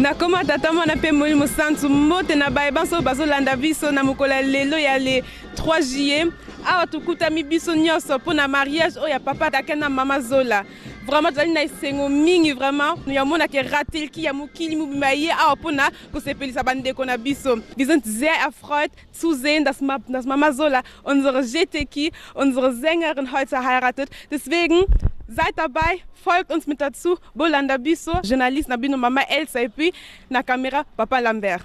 Nakoma tata mwana mpe molimo santu mbote na baye banso bazolanda biso na mokolo ya lelo ya le 3 juillet awa tokutami biso nyonso mpo na mariage oyo ya papa Dake na mama Zola. Vraiment tozali na esengo mingi vraiment ya monaka ratelki ya mokili mobimba ye awa mpo na kosepelisa bandeko na biso. Wir sind sehr erfreut zu sehen, dass, Ma dass Mama Zola unsere Jeteki, unsere Sängerin heute heiratet. Deswegen seid dabei, folgt uns mit dazu. Bolanda biso, journaliste na bino Mama Elsa et puis na caméra Papa Lambert.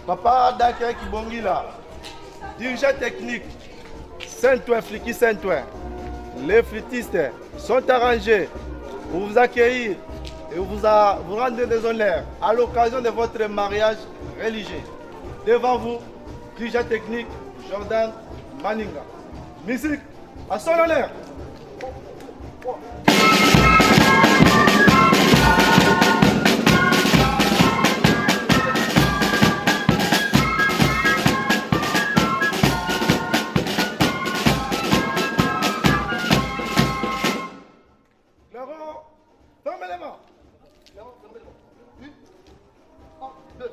Papa Dakin Kibongila, dirigeant technique, Saint-Ouen, Fliki Saint-Ouen. Les flûtistes sont arrangés pour vous accueillir et vous, a, vous rendre des honneurs à l'occasion de votre mariage religieux. Devant vous, dirigeant technique Jordan Maninga. Musique à son honneur. Laurent, fermez les mains. Laurent, fermez les mains. Une, un, deux.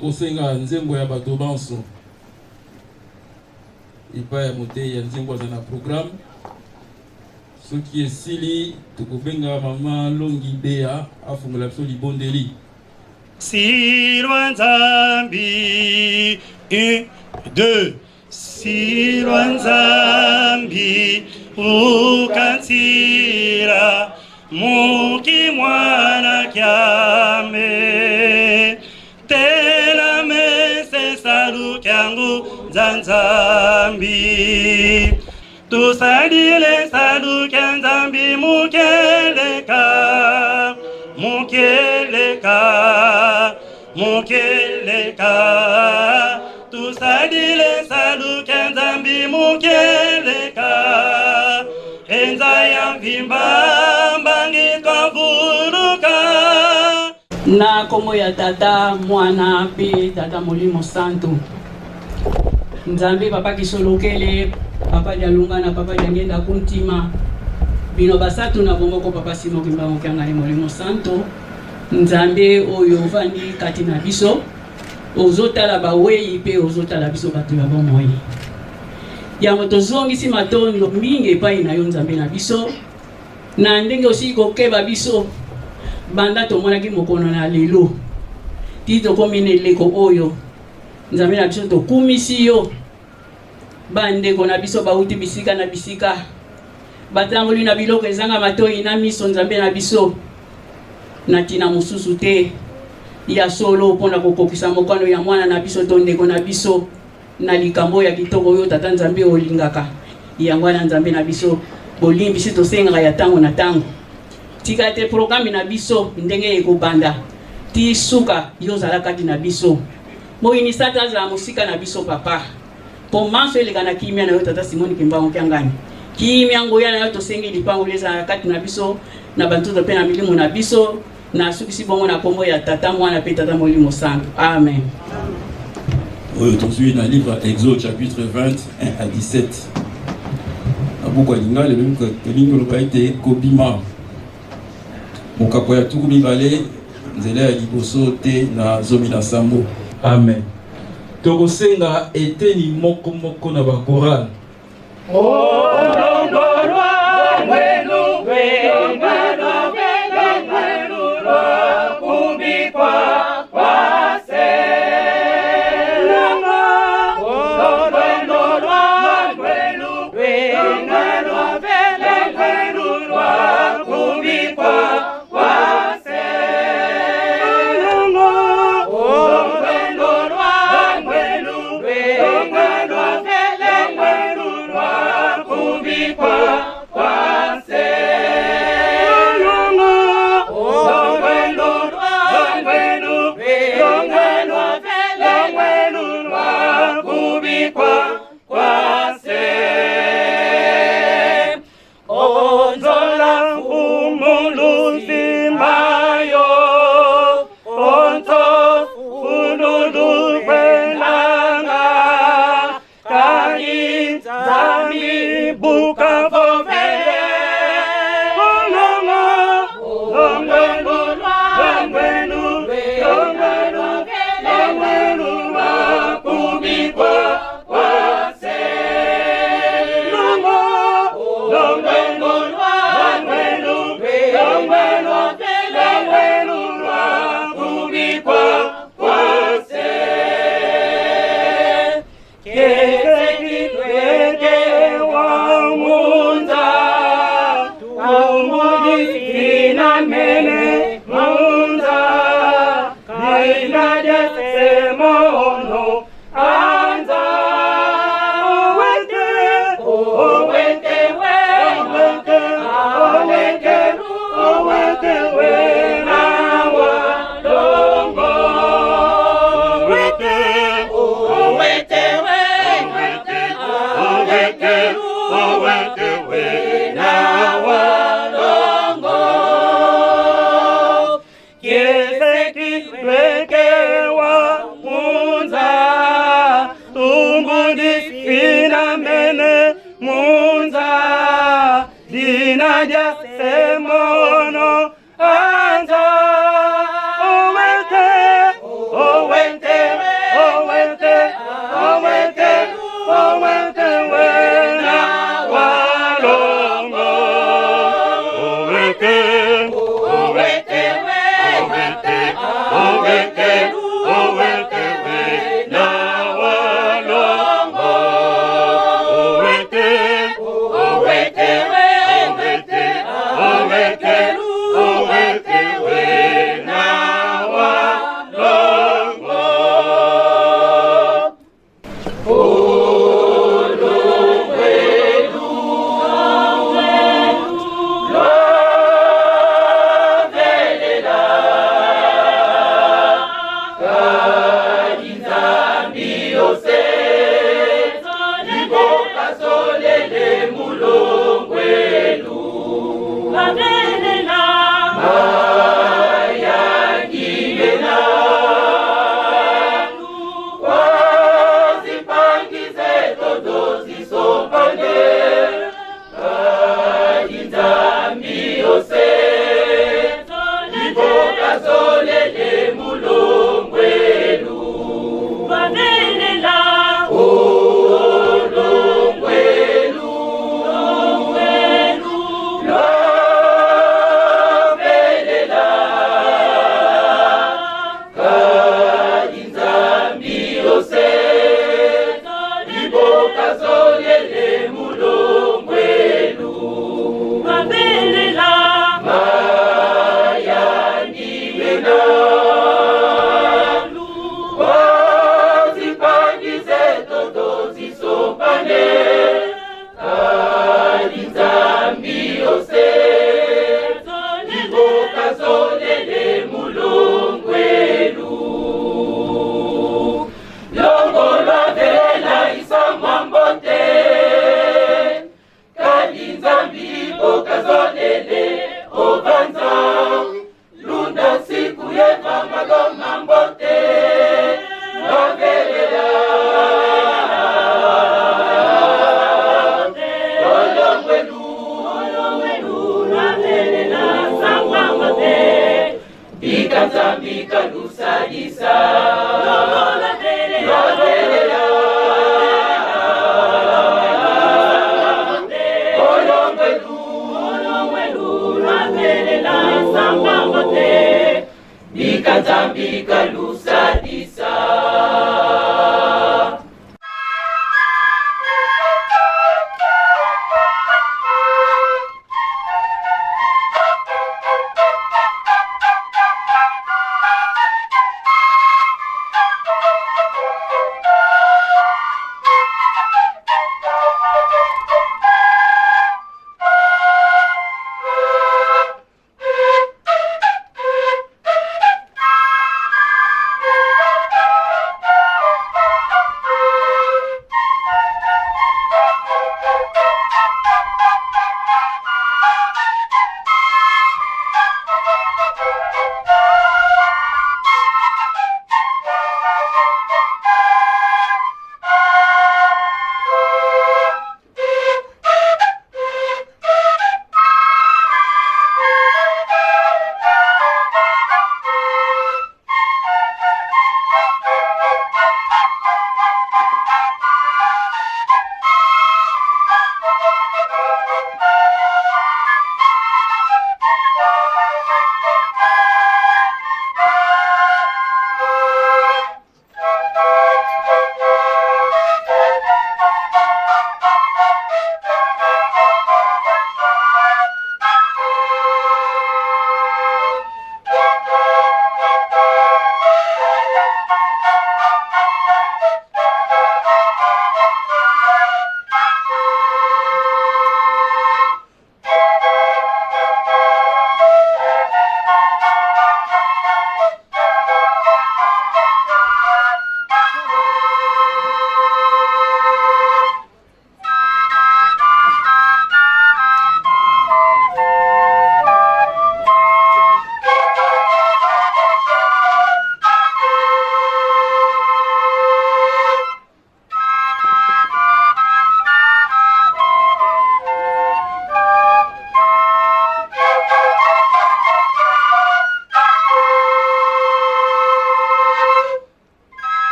Tokosenga nzembo ya bato banso epai ya moteyi ya nzembo aza na programme. Soki esili, tokobenga mama Longi Bea afungola biso libondeli. Silwa Nzambi, 1, 2. Silwa Nzambi, ukantira muki mwana kyame tela mese salu kyangu nzanzambi tusalile salu kya Nzambi mukeleka mukeleka mukeleka tusalile salu kya Nzambi mukeleka enza ya mvimba mbangi twavuluka. Na nkombo ya Tata, Mwana mpe Tata Molimo Santu. Nzambe Papa Kisolokele, Papa Dialungana, Papa Diangenda Kuntima, bino basatu na bomoko, Papa Simo Kimbangu Kiangani Molimo Santu, Nzambe oyo ovandi kati na biso, ozotala bawei mpe ozotala biso bato ya bomoi. Yango tozongisi matondo mingi epai na yo Nzambe na biso, na ndenge osili kokeba biso banda tomonaki mokono na lelo ti tokomi na eleko oyo. Nzambe na biso, tokumisi yo. Bandeko na biso bauti bisika na bisika, batamboli na biloko ezanga matoi na miso. Nzambe na biso, na ntina mosusu te, ya solo mpona kokokisa mokano ya mwana na biso to ndeko na biso na likambo ya kitoko oyo Tata Nzambe olingaka. Yango wana, Nzambe na biso, bolimbisi tosengaka ya ntango na ntango. Tika te programme na biso ndenge ekobanda ti suka, yo ozala kati na biso. Moyini Satan azala mosika na biso, Papa, mpo manso eleka na kimia na yo. Tata Simoni Kimbangu Kiangani, kimia nguya na yo tosengi, lipango ezala kati na biso na bantoto mpe na milimo na biso. Nasukisi bongo na nkombo ya Tata, Mwana mpe Tata Molimo Santo. Amen. Oyo tozwi na livre Exode chapitre 20, 1 à 17. Na buku ya lingala elingi koloba ete Kobima, mokapo ya 20, nzela ya liboso te na 17. Amen. Tokosenga eteni moko moko na bachorale. Semono anza owete owete.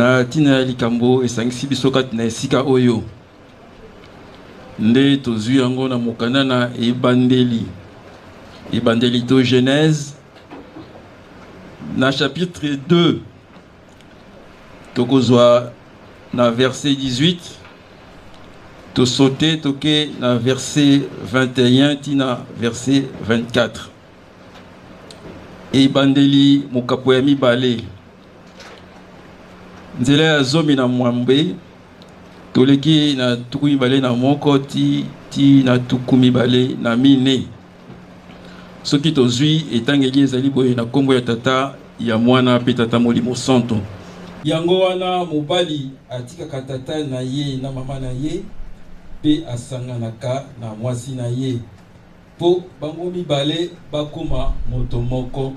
Na ntina ya likambo esangisi biso kati na esika oyo, nde tozwi yango na mokanda na Ebandeli, Ebandeli to Genèse, na chapitre 2, tokozwa na verset 18, tosote toke na verset 21 ti na verset 24. Ebandeli mokapo ya mibale, nzela ya 18, toleki na 21 ti ti na 24. Soki tozwi etangeli ezali boye na nkombo ya Tata, ya Mwana mpe Tata Molimo Santo. Yango wana mobali atikaka tata na ye na mama na ye mpe asanganaka na mwasi na ye, mpo bango mibale bakoma moto moko.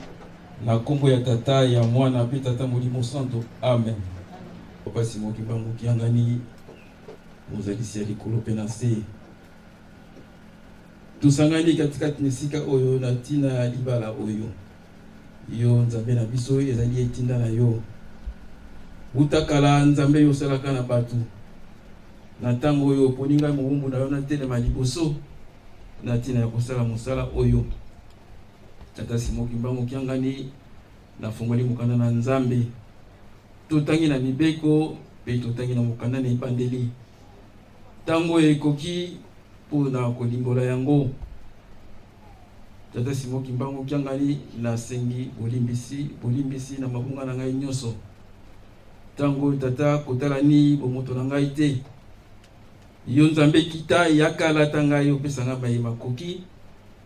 Na nkombo ya Tata, ya Mwana mpe Tata Molimo Santo. Amen. Papa Simon Kimbangu Kiangani, mozalisi ya likolo mpe na nse, tosangani katikati na esika oyo na ntina ya libala oyo. Yo Nzambe na biso, ezali etinda na yo. Wuta kala, Nzambe, yo osalaka na bato. Na ntango oyo oponi ngai mowumbu na yo natelema liboso na ntina ya kosala mosala oyo. Tata Simon Kimbangu Kiangani, nafongoli mokanda na Nzambe. Totangi na mibeko mpe totangi na mokanda na Ebandeli. Ntango ekoki mpo na kolimbola yango. Tata Simon Kimbangu Kiangani, nasengi bolimbisi, bolimbisi na mabunga na ngai nyonso. Ntango oyo Tata, kotala ni bomoto na ngai te. Yo Nzambe kita, yaka, lata ngai, opesa ngai maye makoki,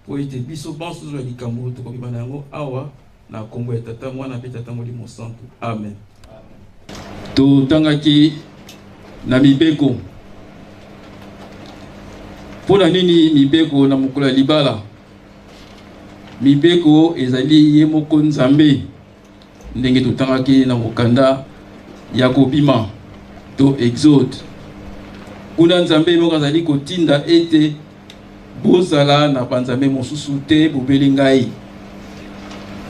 mpo ete biso banso tozwa likambo tokobima na yango awa, na nkombo ya Tata, Mwana mpe Tata Molimo Santu. Amen. Totangaki na mibeko. Mpo na nini mibeko na mokolo ya libala? Mibeko ezali ye moko Nzambe, ndenge totangaki na mokanda ya Kobima to Exode. Kuna Nzambe moko azali kotinda ete bozala na banzambe mosusu te bobeli ngai.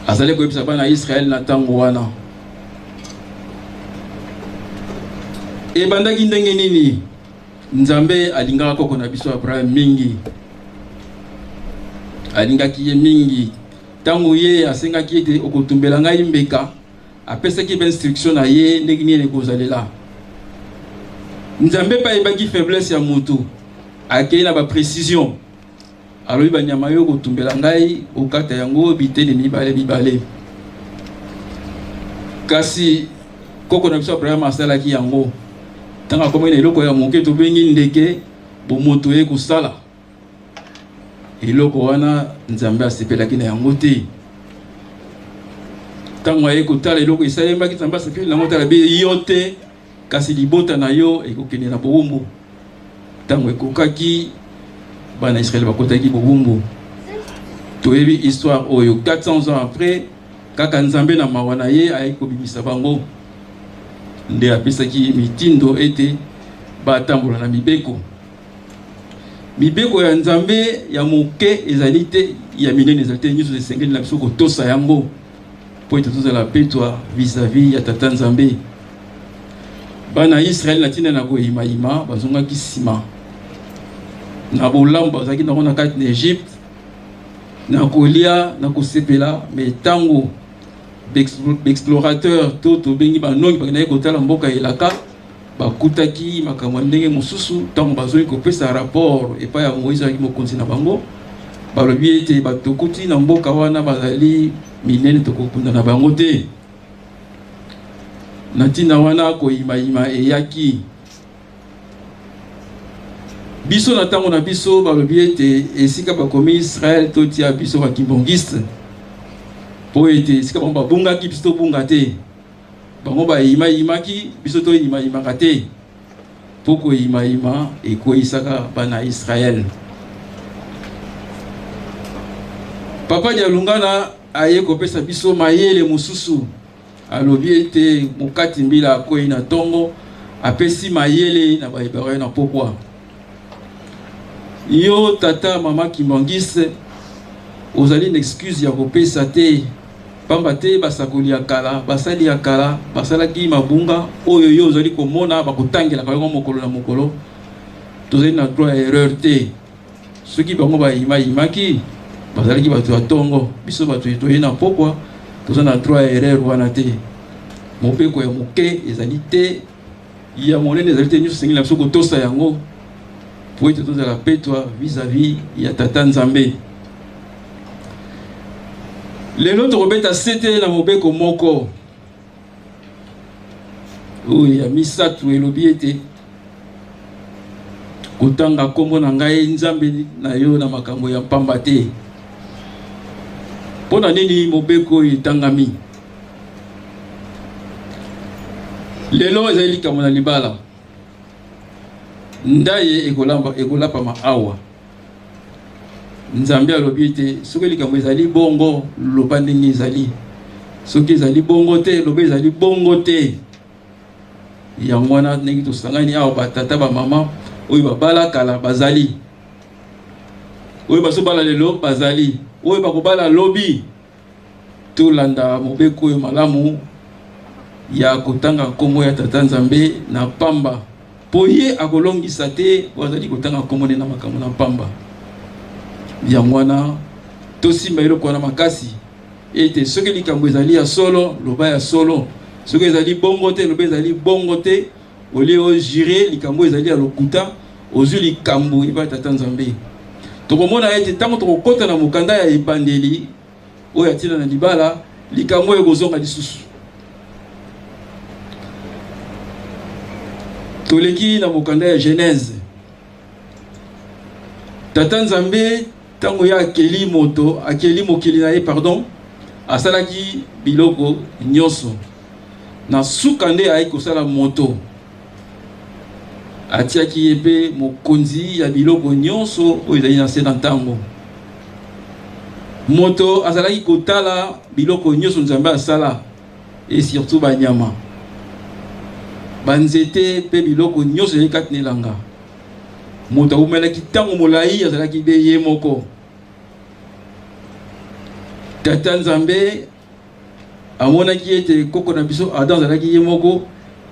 Azali koyebisa bana ya Israele na ntango wana. Ebandaki ndenge nini? Nzambe alingaka koko na biso Abraham mingi, alingaki ye mingi. Ntango ye asengaki ete okotumbela ngai mbeka, apesaki ba instruction na ye ndenge nini ekozalela. Nzambe mpe ayebaki faiblesse ya moto, akei na ba precision, alobi banyama yo okotumbela ngai okata yango biteni mibale mibale. Kasi koko na biso Abraham asalaki yango. Ntango akomaki na eloko ya moke tobengi ndeke, bomoto ye kosala eloko wana, Nzambe asepelaki na yango te. Ntango aye kotala eloko esalemaki, Nzambe asepeli na yango, tala be yo te, kasi libota na yo ekokende na bowumbu. Ntango ekokaki, bana Israël bakotaki bowumbu. Toyebi histoire oyo 400 ans après, kaka Nzambe na mawa na ye ayaki kobimisa bango, nde apesaki mitindo ete batambola na mibeko. Mibeko ya Nzambe ya moke ezali te, ya minene ezali te, nyonso esengeli na biso kotosa yango mpo ete tozala petwa vis-à-vis ya Tata Nzambe. Bana ya Israël na ntina na koyimayima bazongaki nsima na bolamu bazalaki nango na kati na Egypte, na kolia na kosepela. Me ntango baexplorateur to tobengi banongi bakendaki kotala mboka elaka, bakutaki makambo ya ndenge mosusu. Ntango bazongi kopesa rapport epai ya Moïse azalaki mokonzi na bango, balobi ete bato tokuti na mboka wana bazali minene, tokobunda na bango te. Na ntina wana koyimayima eyaki. Biso na ntango na biso balobi ete esika bakomi Israël totia biso bakimbongiste, mpo ete esika bango babungaki biso tobunga te. Bango bayimayimaki, biso toyimayimaka te, mpo koyimayima ekweyisaka bana Israël. Papa Dialungana aye kopesa biso mayele mosusu, alobi ete mokati mbila akwei na ntongo, apesi mayele na bahebreu na pokwa. Yo tata mama Kimbanguiste, ozali na excuse ya kopesa te. Pamba te basakoli ya kala, basali ya kala basalaki mabunga oyo yo ozali komona, bakotangelaka yango mokolo na mokolo. Tozali na droit ya erreur te. Soki bango bayimayimaki, bazalaki bato ya tongo, biso bato toye na pokwa, toza na droit ya erreur wana te. Mobeko ya moke ezali te, ya monene ezali te, nyonso esengeli na biso kotosa yango po ete tozala petwa vis-à-vis ya Tata Nzambe. Lelo tokobeta sete na mobeko moko oyo ya misato elobi ete kotanga nkombo na ngai Nzambe na yo na makambo ya mpamba te. Mpo na nini mobeko oyo etangami? Lelo ezali likambo na libala. Ndaye ekolamba ekolapama awa. Nzambe alobi ete soki likambo ezali bongo, loba ndenge ezali. Soki ezali bongo te, loba ezali bongo te. Yango wana ndenge tosangani awa, batata bamama oyo babala kala bazali, oyo bazobala lelo bazali, oyo bakobala lobi. Tolanda mobeko oyo malamu ya kotanga nkombo ya Tata Nzambe na pamba, mpo ye akolongisa te oyo azali kotanga nkombo na ye na makambo na pamba. Yango wana tosimba eloko wana makasi ete soki likambo ezali ya solo, loba ya solo. Soki ezali bongo te, loba ezali bongo te. Olie ojure likambo ezali ya lokuta, ozwi likambo epai Tata Nzambe. Tokomona ete ntango tokokota na mokanda ya Ebandeli oyo ya ntina na libala, likambo oyo ekozonga lisusu. Toleki na mokanda ya Genèse. Tata Nzambe ntango ye akeli moto, akeli mokili na ye, pardon, asalaki biloko nyonso. Na suka nde ayaki kosala moto. Atiaki ye mpe mokonzi ya biloko nyonso oyo ezali na se na ntango. Moto azalaki kotala biloko nyonso Nzambe asala, et surtout banyama, banzete mpe biloko nyonso ezali kati na elanga. Moto awumelaki ntango molai, azalaki be ye moko. Tata Nzambe Amonaki ete koko na biso Adam azalaki ye moko,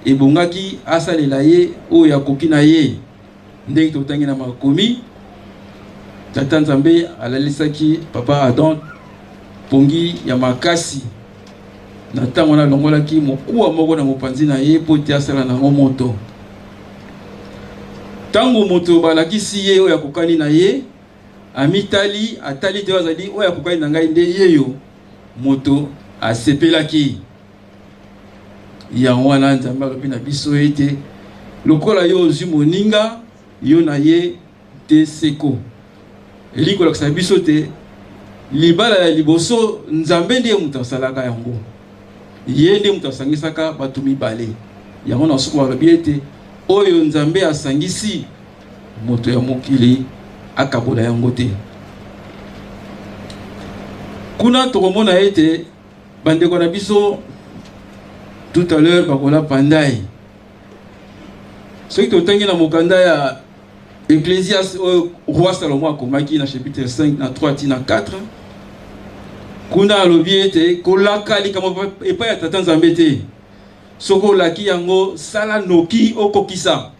ebongaki asalela ye oyo akoki na ye. Ndenge totangi na makomi, Tata Nzambe alalisaki papa Adam pongi ya makasi. Na ntango wana alongolaki mokuwa moko na mopanzi na ye mpo ete asala na yango moto. Ntango moto balakisi ye oyo akokani na ye, amitali, atali te oyo azali oyo akokani na ngai nde yeyo. Moto asepelaki. Yango wana Nzambe alobi na biso ete lokola yo ozwi moninga, yo na ye te seko. Elingi kolakisa biso te libala ya liboso Nzambe nde moto asalaka yango, ye nde moto asangisaka bato mibale. Yango na suka balobi ete oyo Nzambe asangisi Moto ya mokili akabola yango te. Kuna tokomona ete bandeko na biso tout à l'heure bakolapa ndai. Soki totangi na mokanda ya Ecclesiaste oyo roi Salomon akomaki na chapitre 5 na 3 ti na 4, kuna alobi ete kolaka likambo epai ya Tata Nzambe te. Soki olaki yango, sala noki okokisa.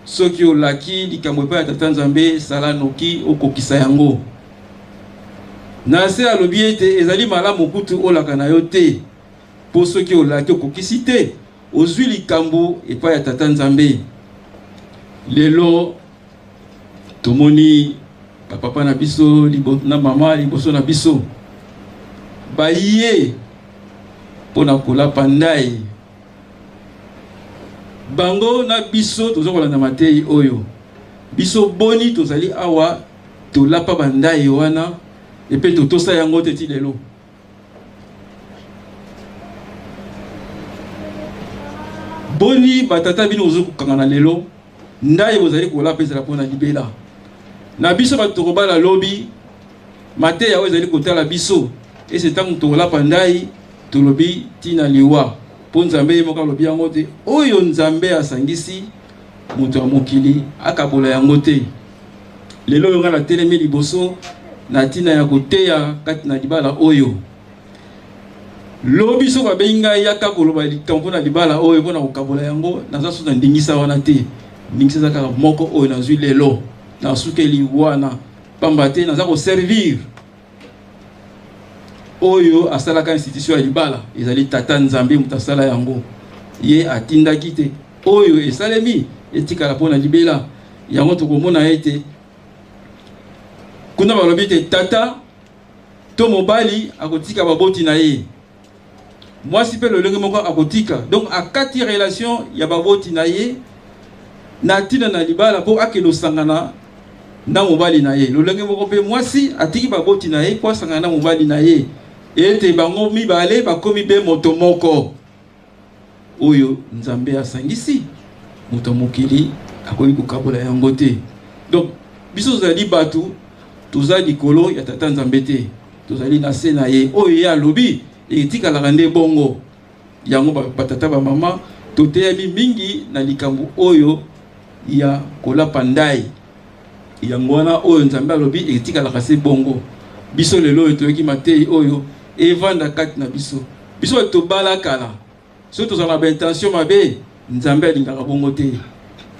Soki olaki likambo epai ya Tata Nzambe, sala noki okokisa yango. Na se alobi ete ezali malamu kutu olaka na yo te, mpo soki olaki okokisi te, ozwi likambo epai ya Tata Nzambe. Lelo tomoni bapapa na biso na mama liboso na biso baye mpo na kolapa ndai. Bango na biso toza kolanda mateyi oyo. Biso boni tozali awa tolapa ba ndayi wana epe totosa yango te ti lelo. Boni ba tata bino bozo kokangana lelo ndayi bozali kolapa ezala pona libela. Na biso bato tokobala lobi Mateya oyo ezali kotala biso ese ntango tokolapa ndai tolobi ntina liwa, mpo Nzambe ye moko alobi yango te. Oyo Nzambe asangisi, moto ya mokili akabola yango te. Lelo oyo ngai natelemi liboso na ntina ya koteya kati na libala oyo. Lobi soki babengi ngai yaka koloba likambo mpo na libala oyo mpo na kokabola yango, naza susu na ndingisa wana te. Ndingisa eza kaka moko oyo nazwi lelo, nasukeli wana, pamba te naza koservir oyo asalaka institution ya libala, ezali Tata Nzambe moto asala yango. Ye atindaki te oyo esalemi etikala mpo na libela. Yango tokomona ete kuna balobi te tata to mobali akotika baboti na ye, mwasi mpe lolenge moko akotika. Donc akati relation ya baboti na ye na ntina na libala mpo akende osangana na mobali na ye. Lolenge moko mpe mwasi atiki baboti na ye mpo asangana na mobali na ye, ete bango mibale bakomi mpe moto moko. Oyo Nzambe asangisi, moto ya mokili akoki kokabola yango te. Donc biso tozali bato, toza likolo ya Tata Nzambe te, tozali na se na ye. Oyo ye alobi etikalaka nde bongo. Yango batata bamama toteyami mingi na likambo oyo ya kolapa ndai. Yango wana oyo Nzambe alobi etikalaka se bongo. Biso lelo oyo toyoki mateyi oyo evanda kati na biso. Biso bato tobala kala, soki tozala na baintention mabe, Nzambe alingaka bongo te.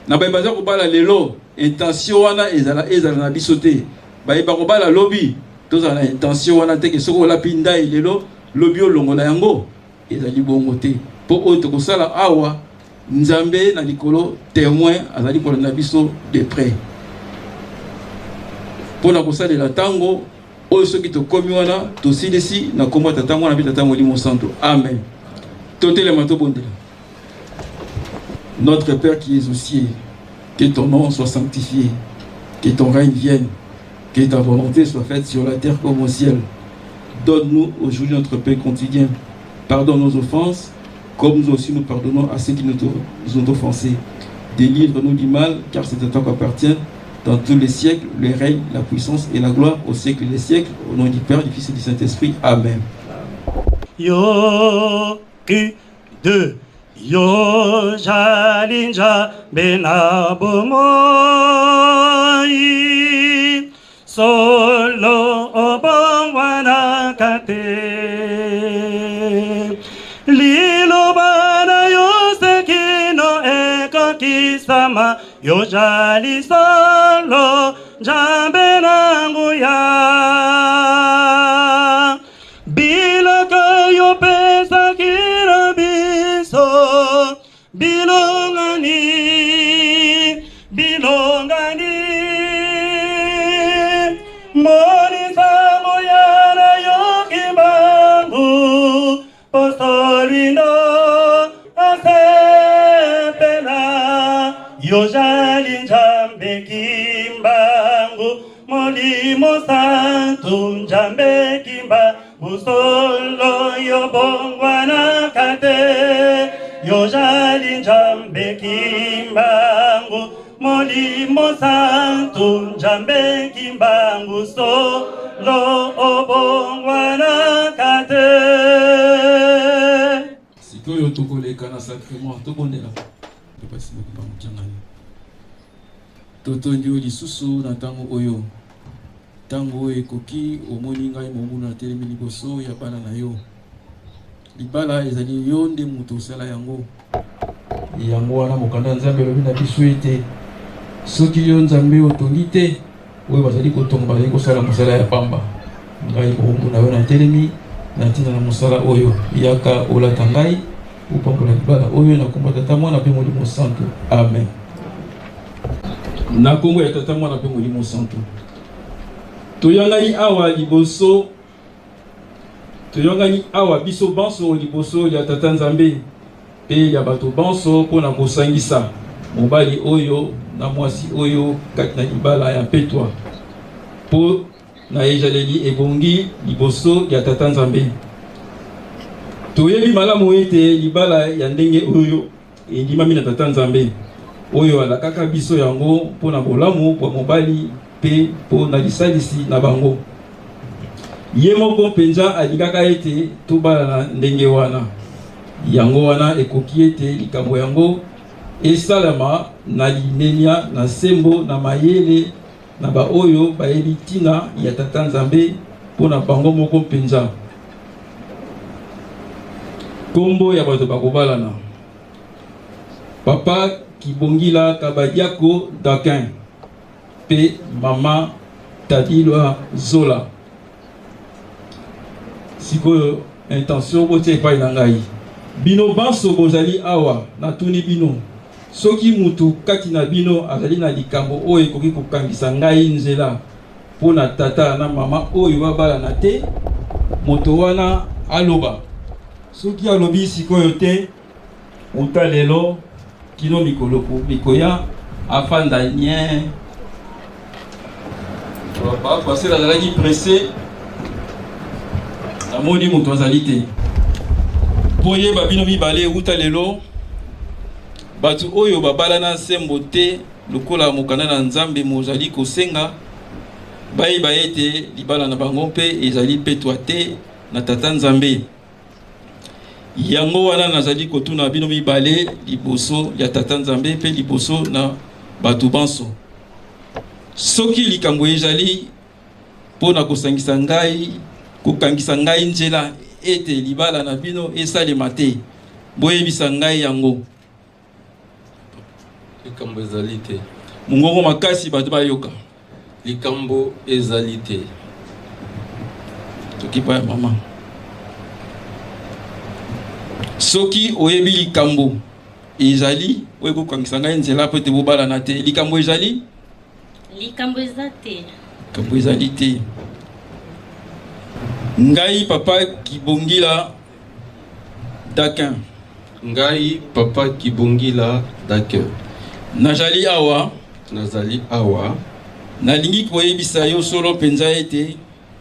Na baye baza kobala lelo, intention wana ezala ezala na biso te. Baye bakobala lobi, tozala na intention wana te ke soki olapi ndai lelo, lobi olongola yango. Ezali bongo te. Po oyo tokosala awa, Nzambe na likolo temoin azali kolanda biso de près. Mpo na kosalela ntango oyo soki tokomi wana tosilisi na kombo ya Tata, Mwana mpe Tata Molimo Santo. Amen. Totelema tobondela. Notre Père qui es aux cieux, que ton nom soit sanctifié, que ton règne vienne, que ta volonté soit faite sur la terre comme au ciel. Donne-nous aujourd'hui notre pain quotidien. Pardonne nos offenses, comme nous aussi nous pardonnons à ceux qui nous ont offensés. Délivre-nous du mal, car c'est à toi qu'appartient dans tous les siècles le règne, la puissance et la gloire au siècle des siècles. Au nom du Père, du Fils et du Saint-Esprit. Amen. Yo, 1, 2. Yo jali Nzambe na bomoi solo obongwanaka te liloba na yo se kino ekokisama yo jali solo Nzambe na nguya Bilaka yo pesaki na biso bilongani bilongani monisa nguya na yo kimbangu posolwindo asepela yo jali Nzambe kimbangu Molimo Santu Nzambe kimbangu solo yo bongwanaka te yo jali Nzambe kimbangu Molimo Santu Nzambe kimbangu solo obongwanaka te. Sikoyo tokoleka na sacrement, tobondela. Topasi kimbangu kiangani. Totondi yo lisusu na ntango oyo. Ntango oyo ekoki, omoni ngai monguna natelemi liboso ya bana na yo. Libala ezali yo nde moto osala yango. Yango wana mokanda ya Nzambe elobi na biso ete soki yo Nzambe otongi te, oyo bazali kotonga bazali kosala mosala ya pamba. Ngai mowumbu na yo natelemi na ntina na mosala oyo. Yaka olata ngai, opambola libala oyo na kombo ya Tata, Mwana mpe Molimo Santu. Amen. Na kombo ya Tata, Mwana mpe Molimo Santu. Toyangani awa liboso toyangani awa biso banso liboso lya Tata Nzambe mpe lya bato banso mpo na kosangisa mobali oyo na mwasi oyo kati na libala ya mpetwa mpo na ejaleli ebongi liboso lya Tata Nzambe. Toyebi malamu ete libala ya ndenge oyo endimami na Tata Nzambe, oyo alakaka biso yango mpo na bolamu bwa mobali mpe mpo na lisalisi na bango. Ye moko mpenza alingaka ete tobalana ndenge wana. Yango wana ekoki ete likambo yango esalama na limemia, na sembo, na mayele. na baoyo bayebi ntina ya Tata Nzambe mpo na bango moko mpenza. Nkombo ya bato bakobalana: Papa Kibongila Kabadiako Dakin mpe Mama Tadilwa Zola. Sikoyo intention botia epai na ngai. Bino banso bozali awa, natuni bino, soki mutu kati na bino azali na likambo oyo ekoki kokangisa ngai nzela mpo na tata na mama oyo babalana te, moto wana aloba. Soki alobi sikoyo te, uta lelo kino mikolo mikoya, afanda nye. Papa pasteur azalaki presse, namoni moto azali te. Mpo yeba bino mibale, uta lelo bato oyo babalana sembo te lokola mokanda na Nzambe mozali kosenga, bayeba ete libala na bango mpe ezali petwa te na Tata Nzambe. Yango wana nazali kotuna bino mibale liboso ya Tata Nzambe mpe liboso na bato banso, soki likambo ezali mpo na kosangisa ngai, kokangisa ngai nzela ete libala na bino esalema te, boyebisa ngai yango. Likambo ezali te. Mongongo makasi bato bayoka. Likambo ezali te. Tokipa ya mama. Soki oyebi likambo ezali oyo ekokangisa ngai nzela mpo ete bobalana te, likambo ezali? Likambo eza te. Likambo ezali te. Ngai papa Kibongila Dakin. Ngai papa Kibongila Dakin. Nazali awa. Nazali awa. Nalingi koyebisa yo solo mpenza ete.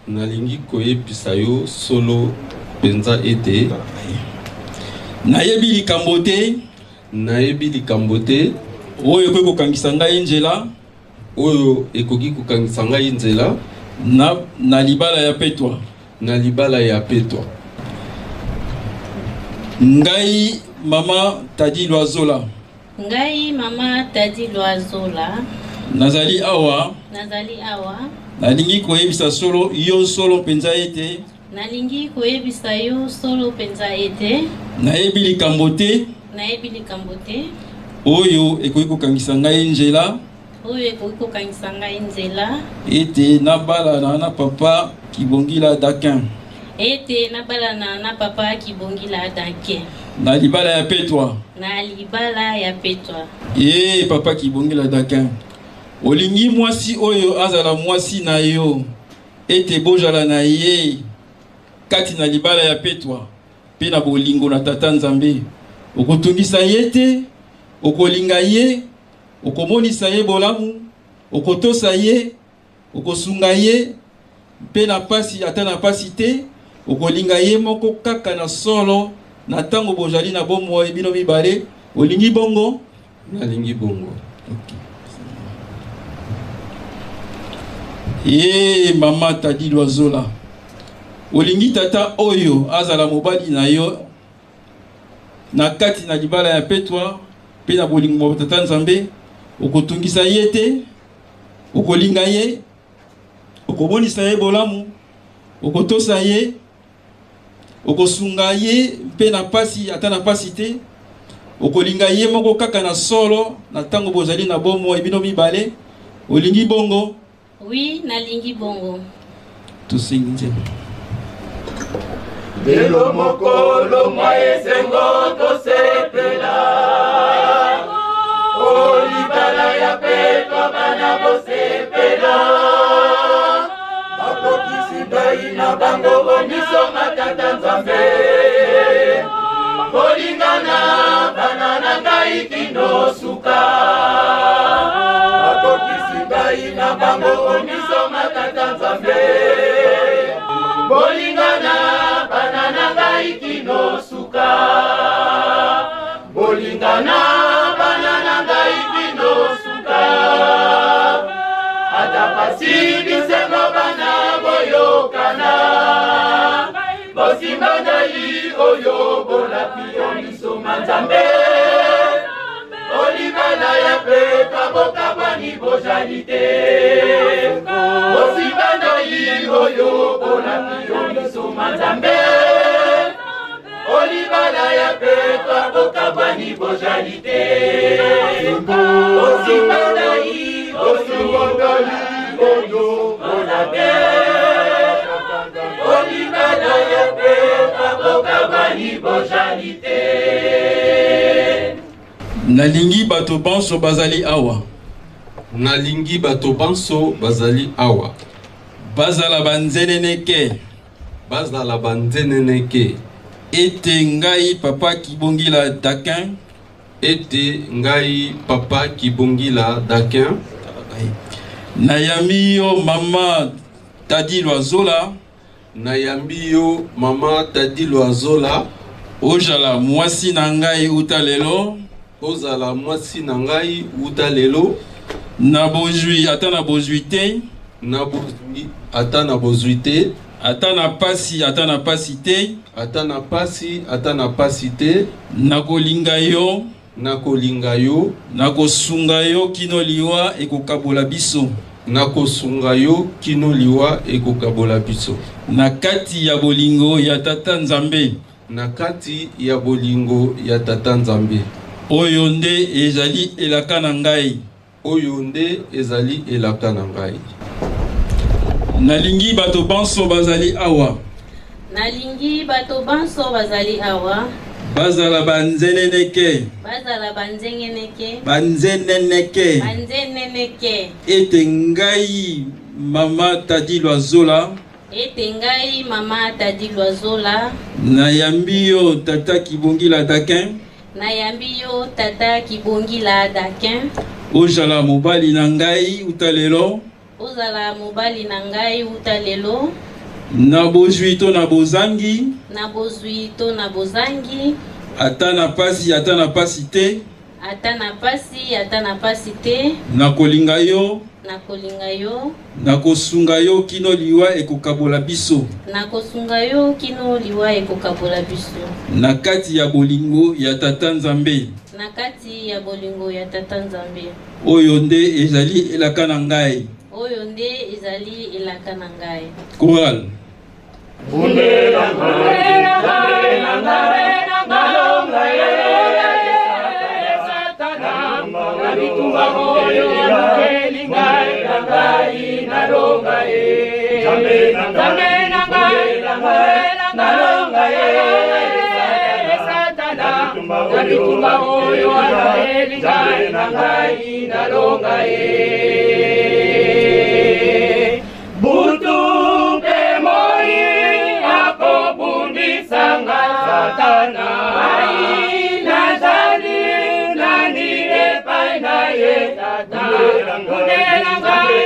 Nalingi koyebisa yo solo mpenza ete. Nayebi likambo te. Nayebi likambo te. Oyo ekoki kokangisa ngai nzela. Oyo ekoki kokangisa ngai nzela. Na libala ya petwa. Na libala ya petwa. Ngai mama Tadi Lwazola. Ngai mama Tadi Lwazola. Nazali awa. Nazali awa. Nalingi koyebisa solo yo solo mpenza ete. Nalingi koyebisa yo solo mpenza ete. Nayebi likambo te. Nayebi likambo te. Oyo ekoki kokangisa ngai nzela. Oyo ekoki kokangisa ngai nzela. Ete nabalana na papa Kibongila Dakin. Ete nabalana na papa Kibongila Dakin. Na libala ya petwa. Na libala ya petwa. Ee papa Kibongila Dakin, olingi mwasi oyo azala mwasi na yo, ete bozala na ye kati na libala ya petwa mpe na bolingo na Tata Nzambe. Okotungisa ye te, okolinga ye, okomonisa ye bolamu, okotosa ye, okosunga ye, mpe na pasi ata na pasi te, okolinga ye moko kaka na solo na ntango bozali na bomoi bino mibale. Olingi bongo? Nalingi bongo. Okay. Ye mama Tadi Lwazola, olingi tata oyo azala mobali na yo na kati na libala ya petwa mpe na bolingo bwa Tata Nzambe? Okotungisa ye te, okolinga ye, okomonisa ye bolamu, okotosa ye, okosunga ye mpe na pasi ata na pasi te, okolinga ye moko kaka na solo na ntango bozali na bomoi bino mibale. Olingi bongo? Oui, nalingi bongo. Tosengi nzembo. Lelo mokolo mwa esengo tosepela, o libala ya petwa bana bosepela, bakokisi ndai na bango o miso ma Tata Nzambe, bolingana bana na ngai kino suka, bakokisi ndai na bango o miso ma Tata Nzambe, bolingana bana na ngai kino suka, bolingana bana na ngai kino suka, ata pasi bisengo bana boyokana, bosimba ndai oyo bolapi yo miso ma Nzambe, olibala. Olibala ya petwa bokabwani bojali te Bosimba ndai oyo bolapi yo miso ma Nzambe Olibala ya petwa bokabwani bojali te Bosimba ndai oyo bolapi Olibala ya petwa bokabwani bojali te Nalingi bato banso bazali awa. Nalingi bato banso bazali awa. Bazala banzeneneke. Bazala banzeneneke. Ete ngai Papa Kibongila Dakin. Ete ngai Papa Kibongila Dakin. Nayambi yo Mama Tadi Lwazola. Nayambi yo Mama Tadi Lwazola. Ozala mwasi na ngai uta lelo. Ozala mwasi na ngai uta lelo. Na bozwi ata na bozwi te. Na bozwi ata na bozwi te. Ata na pasi ata na pasi te. Ata na pasi ata na pasi te. Nakolinga yo. Nakolinga yo. Nakosunga yo kino liwa ekokabola biso. Nakosunga yo kino liwa ekokabola biso. Na kati ya bolingo ya Tata Nzambe. Na kati ya bolingo ya Tata Nzambe. Oyo nde ezali elaka na ngai. Oyo nde ezali elaka na ngai. Nalingi bato banso bazali awa. Nalingi bato banso bazali awa. Bazala banzeneneke. Bazala banzeneneke. Banzeneneke. Banzeneneke. Ete ngai Mama Tadi Lwazola. Ete ngai Mama Tadi Lwazola. Nayambi yo Tata Kibongila Dakin. Nayambi yo Tata Kibongila Dakin. Ozala mobali na ngai uta lelo. Ozala mobali na ngai uta lelo. Na bozwi to na bozangi. Na bozwi to na bozangi. Ata na pasi ata na pasi te. Ata na pasi ata na pasi te. Nakolinga yo. Nakolinga yo. Nakosunga yo kino liwa ekokabola biso. Nakosunga yo kino liwa ekokabola biso. Na kati ya bolingo ya Tata Nzambe. Na kati ya bolingo ya Tata Nzambe. Oyo nde ezali elaka na ngai. Oyo nde ezali elaka na ngai. Chorale. Bundela ngai, Nzambe na ngai, nalonga ye Satana na bitumba oyo alukeli ngai, na ngai nalonga ye Nzambe na ngai, nalonga ye Satana na bitumba oyo alukeli ngai, na ngai nalonga ye Butu mpe moi akobundisa nga Satana. Ngai nazali nani epai na ye Tata. Bundela ngai,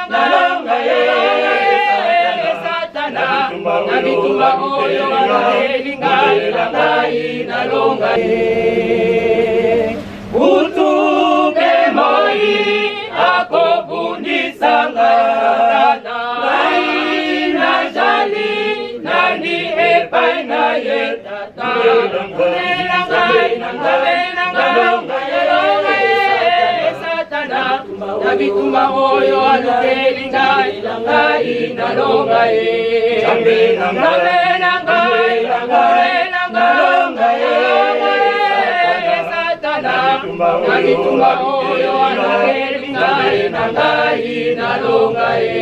nalonga ye Satana. Na bitumba oyo alongeli ngai, na ngai nalonga ye. Butu mpe moi akobundisa ngai Ngai nazali nani epai na ye Tata Bundela ngai, nalonga ye Satana na bitumba oyo alukeli ngai, ngai nalonga ye Nzambe na ngai, nalonga ye Satana na bitumba oyo alukeli ngai, na ngai nalonga ye.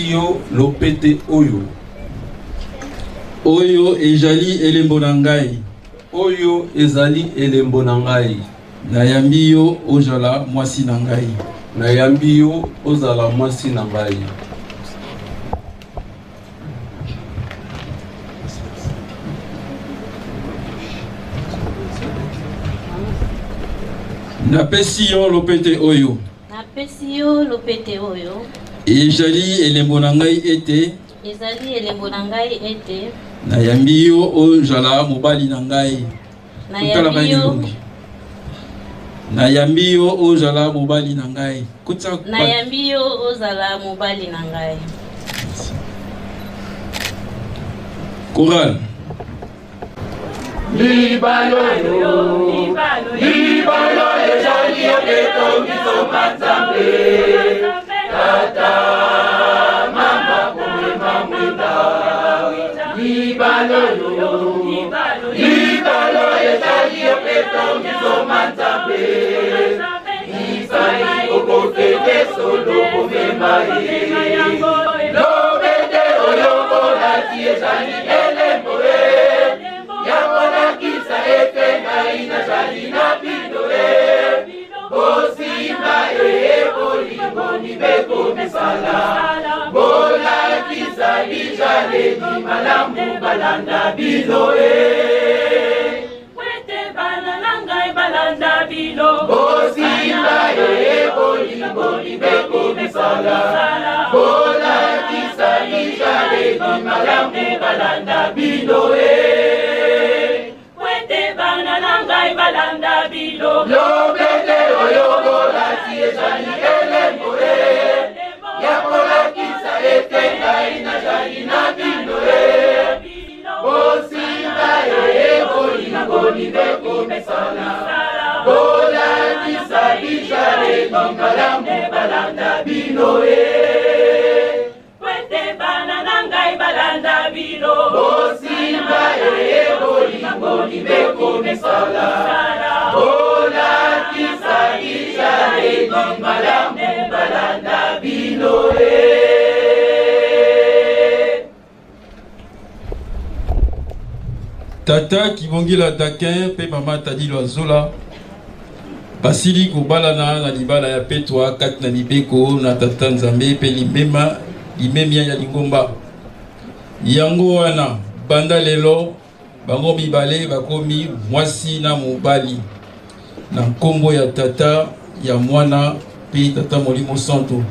Yo lopete oyo. Oyo ezali elembo na ngai. Oyo ezali elembo na ngai. Nayambi yo ozala mwasi na ngai. Nayambi yo ozala mwasi na ngai. Napesi yo lopete oyo. Napesi yo lopete oyo. Ezali elembo na ngai ete. Ezali elembo na ngai ete. Nayambi yo ozala mobali na ngai. Nayambi yo. Nayambi yo ozala mobali na ngai. Nayambi yo ozala mobali na ngai. Chorale. Libala oyo, libala oyo ezali yo etongisoma Nzambe. Tata, mama komema mwinda. Libala oyo, libala oyo ezali yo etongisoma Nzambe. Isai okokende solo komema ye. Lobete oyo olati ezali elembo e. Ya kolakisa ete ngai nazali na bino e. Bosimba e bolingo mibeko misala. Bolakisa bizaleli malamu balanda bino e. Wete bana na ngai balanda bino. Bosimba e bolingo mibeko misala. Bolakisa bizaleli malamu balanda bino e. Wete bana na ngai balanda bino. Lobete oyo bolati ezali elembo e. Ya kolakisa ete ngai nazali na bino e. Bosimba e bolingo mibeko misala. Bolakisa bizaleli malamu balanda bino e. Wete bana na ngai balanda bino. Bosimba e bolingo mibeko misala. Bolakisa bizaleli malamu balanda bino e. Tata Kibongila Dakin mpe mama Tadilo Azola basili kobalana na libala ya petwa kati na mibeko na Tata Nzambe mpe limema limemia ya lingomba. Yango wana banda lelo bango mibale bakomi mwasi na mobali na nkombo ya Tata, ya Mwana mpe Tata Molimo Santo.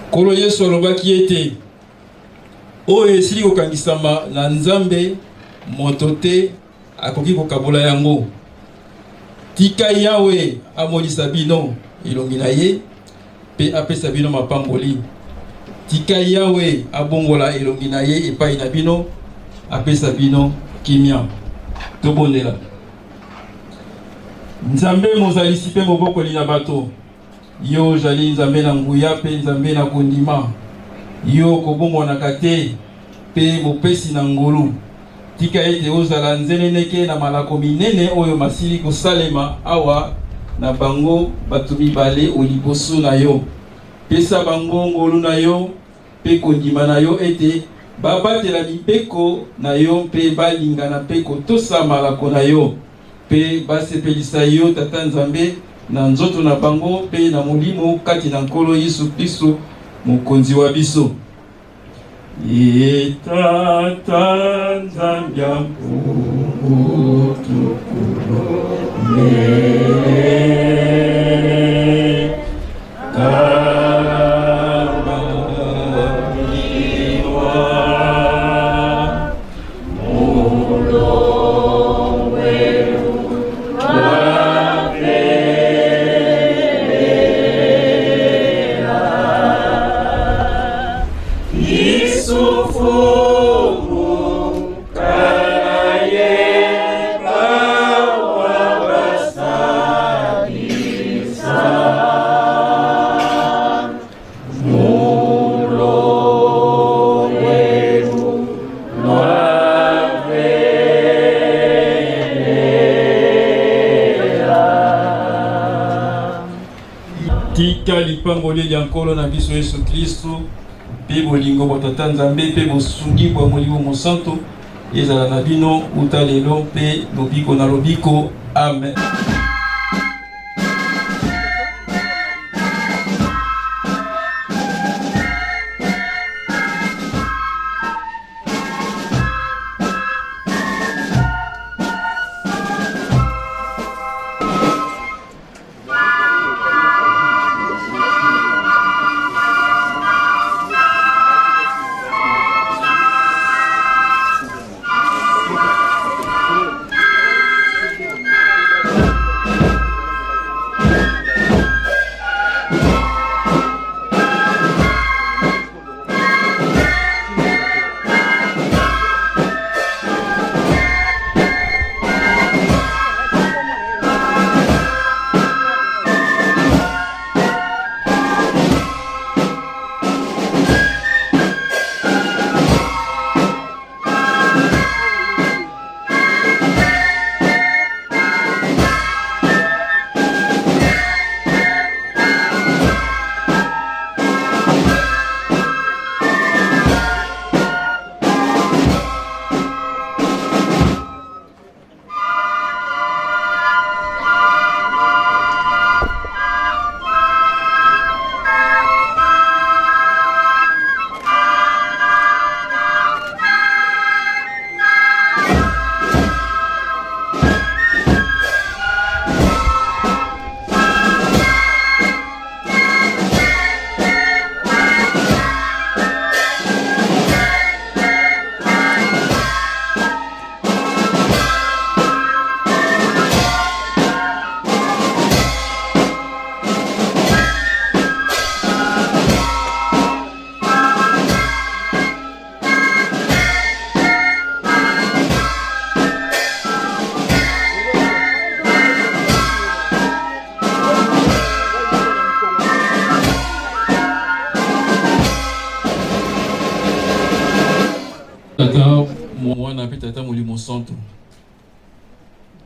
Nkolo Yesu alobaki ete oyo esili kokangisama na Nzambe, moto te akoki kokabola yango. Tika Yawe amonisa bino elongi na ye mpe apesa bino mapamboli. Tika Yawe abongola elongi na ye epai na bino, apesa bino kimia. Tobondela. Nzambe mozalisi mpe mobokoli na bato, yo ozali Nzambe na nguya mpe Nzambe na kondima. Yo kobongwanaka te mpe mopesi na ngolu. Tika ete ozala nzeneneke na malako minene oyo masili kosalema awa na bango bato mibale o liboso na yo. Pesa bango ngolu na yo mpe kondima na yo ete babatela mibeko na yo mpe balingana mpe kotosa malako na yo mpe basepelisa yo, Tata Nzambe, na nzoto na bango mpe na molimo kati na Nkolo Yesu Klisto, Mokonzi wa biso. Ye Tata Nzambe ya mpungu tukulombe. Tika lipamboli lya Nkolo na biso Yesu Klisto mpe bolingo bwa Tata Nzambe mpe bosungi bwa Molimo Mosantu ezala na bino uta lelo mpe lobiko na lobiko. Amen. Tata Mwana mpe Tata Molimo Santu,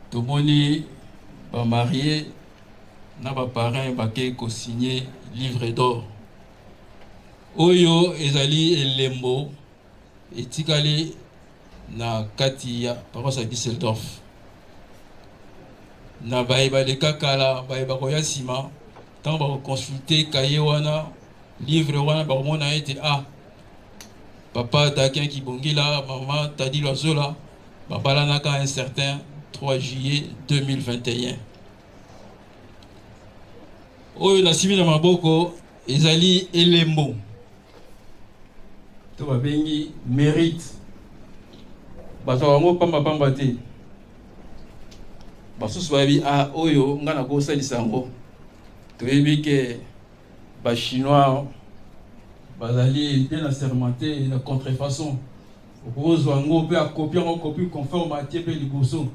tomoni ba marie na ba parrain bake ko signer livre d'or oyo ezali elembo etikali na kati ya paroisse ya Düsseldorf. Na baye baleka kala, baye bakoya nsima, ntango bakoconsulte kaye wana, livre wana, bakomona ete ah, papa Dakin Kibongila, mama Tadi Lwazola babalanaka un certain 3 juillet 2021. Oyo nasimi na maboko ezali elembo to babengi mérite. Bazwaka yango pamba pamba te. Basusu bayebi ah, oyo ngai nakosalisa yango. Toyebi ke ba chinois bazali bien assermenté na contrefaçon. Okozwa yango mpe akopi yango copie conforme, atie mpe liboso,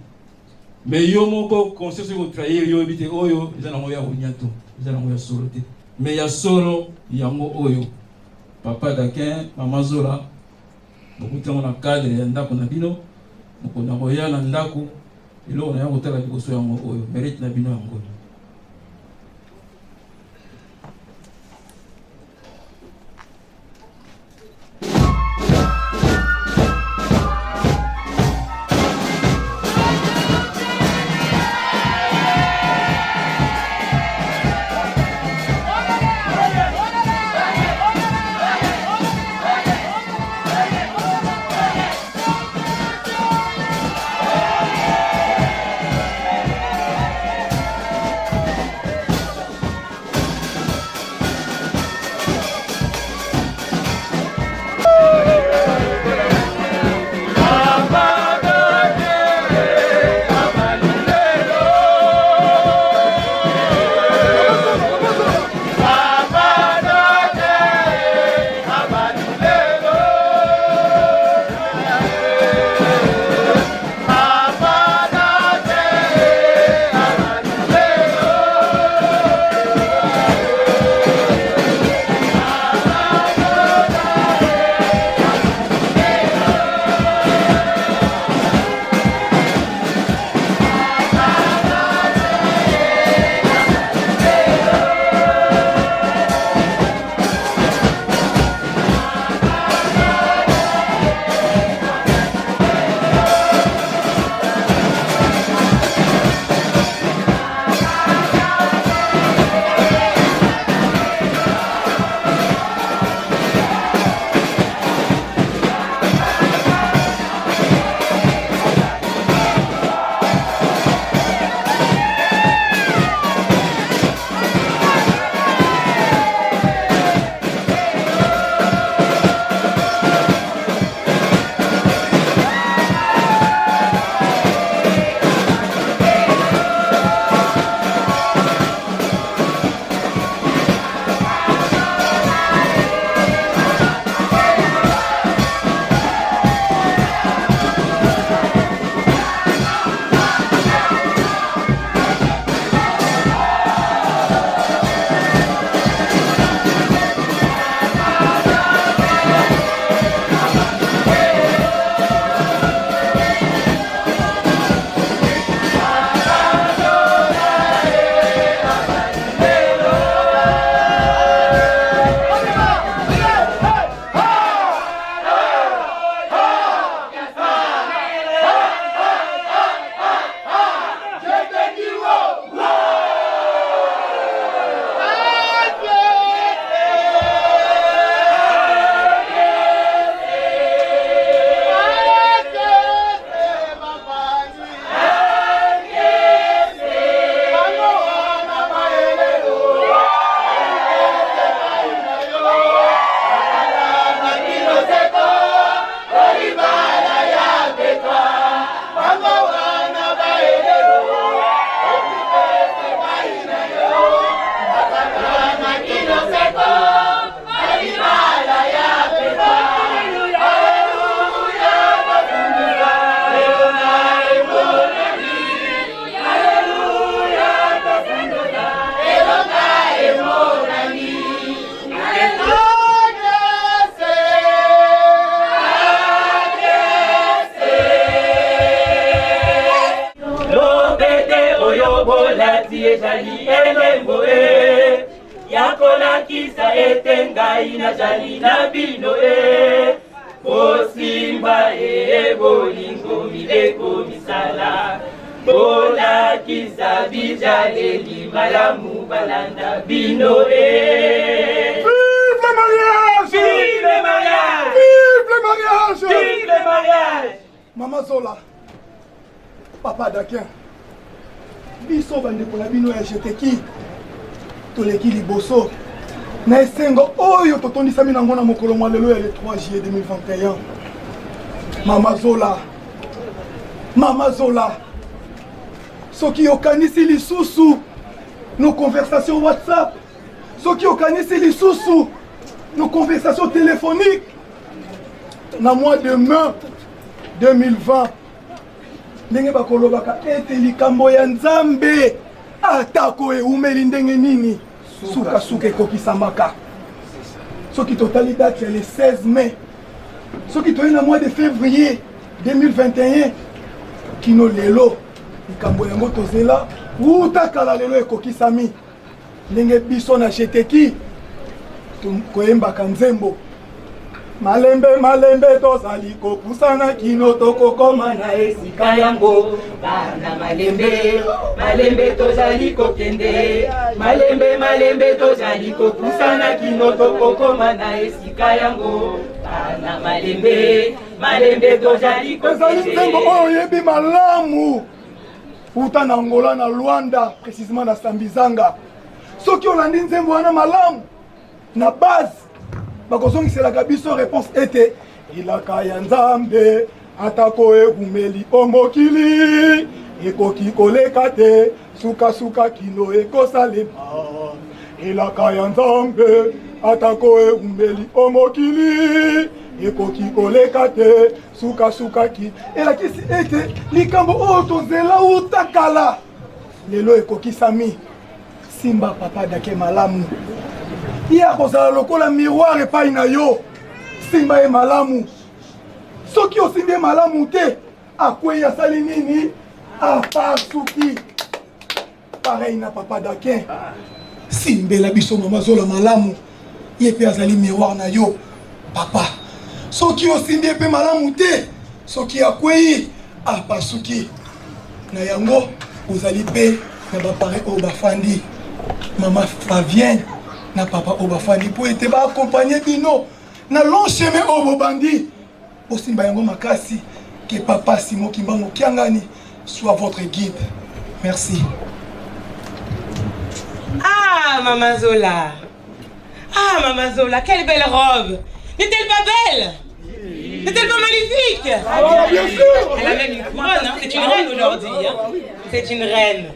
mais yo moko conscience ekotrahir yo, oyebi te oyo eza nango ya oniato, eza nango ya solo te. Mais ya solo yango oyo. Papa Dakin, mama Zola, bokuti yango na cadre ya ndako na bino. Mokolo na koya na ndako, eloko na ya kotala liboso yango oyo, mérite na bino yango oyo. Ezali elembo e ya kolakisa ete ngai nazali na bino e bosimba e bolingo mibeko misala bolakisa bizaleli malamu balanda bino e Vive le mariage! Vive le mariage! Vive le mariage! Vive le mariage! Mama Zola, Papa Dakin, biso bandeko na bino ya jeteki toleki liboso na esengo oyo totondisami nango na mokolo mwa lelo ya le 3 juillet 2021. Mama Zola, Mama Zola, soki okanisi lisusu nos conversations WhatsApp, soki okanisi lisusu nos conversations téléphoniques na mois de mai 2020, ndenge bakolobaka ete likambo ya Nzambe atako eumeli ndenge nini, sukasuka ekokisamaka. Soki totali date ya le 16 mai, soki toye na mois de février 2021 kino lelo, likambo yango tozela wuta kala lelo ekokisami. Ndenge biso na jeteki koyembaka nzembo malembe malembe, tozali kopusana kino tokokoma na esika yango. Bana malembe malembe tozali kokende, malembe malembe tozali kopusana kino tokokoma na esika yango. Bana malembe malembe tozali kokende. Ezali nzembo oyo oyebi malamu uta na Angola, na Luanda, précisément na Sambizanga. Soki olandi nzembo wana malamu, na base bakozongiselaka biso réponse ete elaka ya Nzambe atako eumeli o mokili ekoki koleka te, sukasuka kino ekosalema. Elaka ya Nzambe atako eumeli o mokili ekoki koleka te, sukasuka ki elakisi ete likambo oyo tozela uta kala lelo ekokisami. Simba Papa Dake malamu, ye akozala lokola miroir epai na yo. Simba ye malamu, soki osimbi ye malamu te, akwei, asali nini? Apasuki. Pareil na Papa Dakin, simbela biso Mama Zola malamu, ye mpe azali miroir na yo papa. Soki osimbi ye mpe malamu te, soki akwei, apasuki. Na yango ozali mpe na bapare oyo bafandi, Mama Flavienne na papa oyo bafandi mpo ete baakompagne bino na long chemin oyo bobandi. Bosimba yango makasi, que Papa Simon Kimbangu Kiangani soit votre guide. Merci. Ah, Maman Zola. Ah, Maman Zola, quelle belle robe. N'est-elle pas belle? N'est-elle pas magnifique? Ah, bien sûr. Elle a même une couronne, hein? C'est une reine aujourd'hui. Hein? C'est une reine.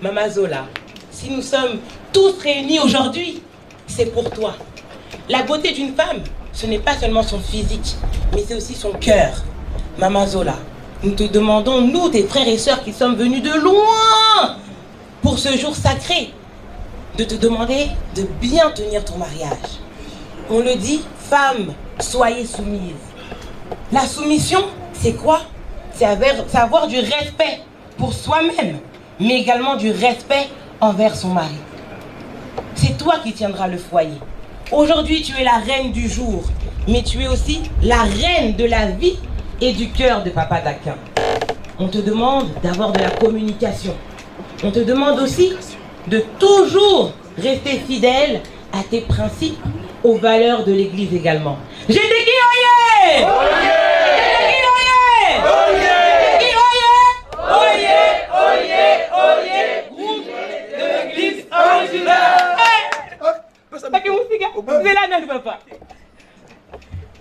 Maman Zola, si nous sommes tous réunis aujourd'hui, c'est pour toi. La beauté d'une femme, ce n'est pas seulement son physique, mais c'est aussi son cœur. Maman Zola, nous te demandons, nous, tes frères et sœurs qui sommes venus de loin pour ce jour sacré, de te demander de bien tenir ton mariage. On le dit, femme, soyez soumise. La soumission, c'est quoi? C'est avoir du respect pour soi-même, mais également du respect envers son mari. C'est toi qui tiendras le foyer. Aujourd'hui, tu es la reine du jour, mais tu es aussi la reine de la vie et du cœur de Papa Dakin. On te demande d'avoir de la communication. On te demande aussi de toujours rester fidèle à tes principes, aux valeurs de l'Église également. J'étais qui, oyez? J'étais qui, oyez? J'étais qui, oyez? Oyez, oyez, oyez! Groupe de l'Église originale! Papa.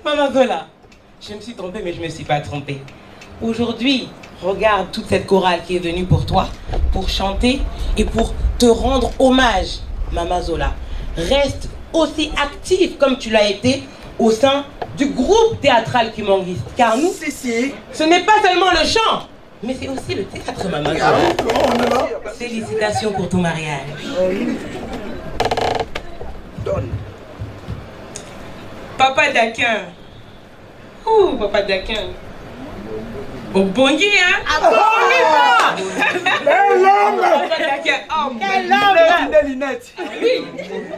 Maman Zola, je me suis trompée, mais je ne me suis pas trompée. Aujourd'hui, regarde toute cette chorale qui est venue pour toi, pour chanter et pour te rendre hommage, Maman Zola. Reste aussi active comme tu l'as été au sein du groupe théâtral Kimbanguiste. Car nous, si, si. ce n'est pas seulement le chant, mais c'est aussi le théâtre, Maman Zola. Félicitations pour ton mariage. Donne. Papa Dakin. Ouh, Papa Dakin. Obongi hein? Abongi pas. Quel homme! Quel homme! Des lunettes. Oui.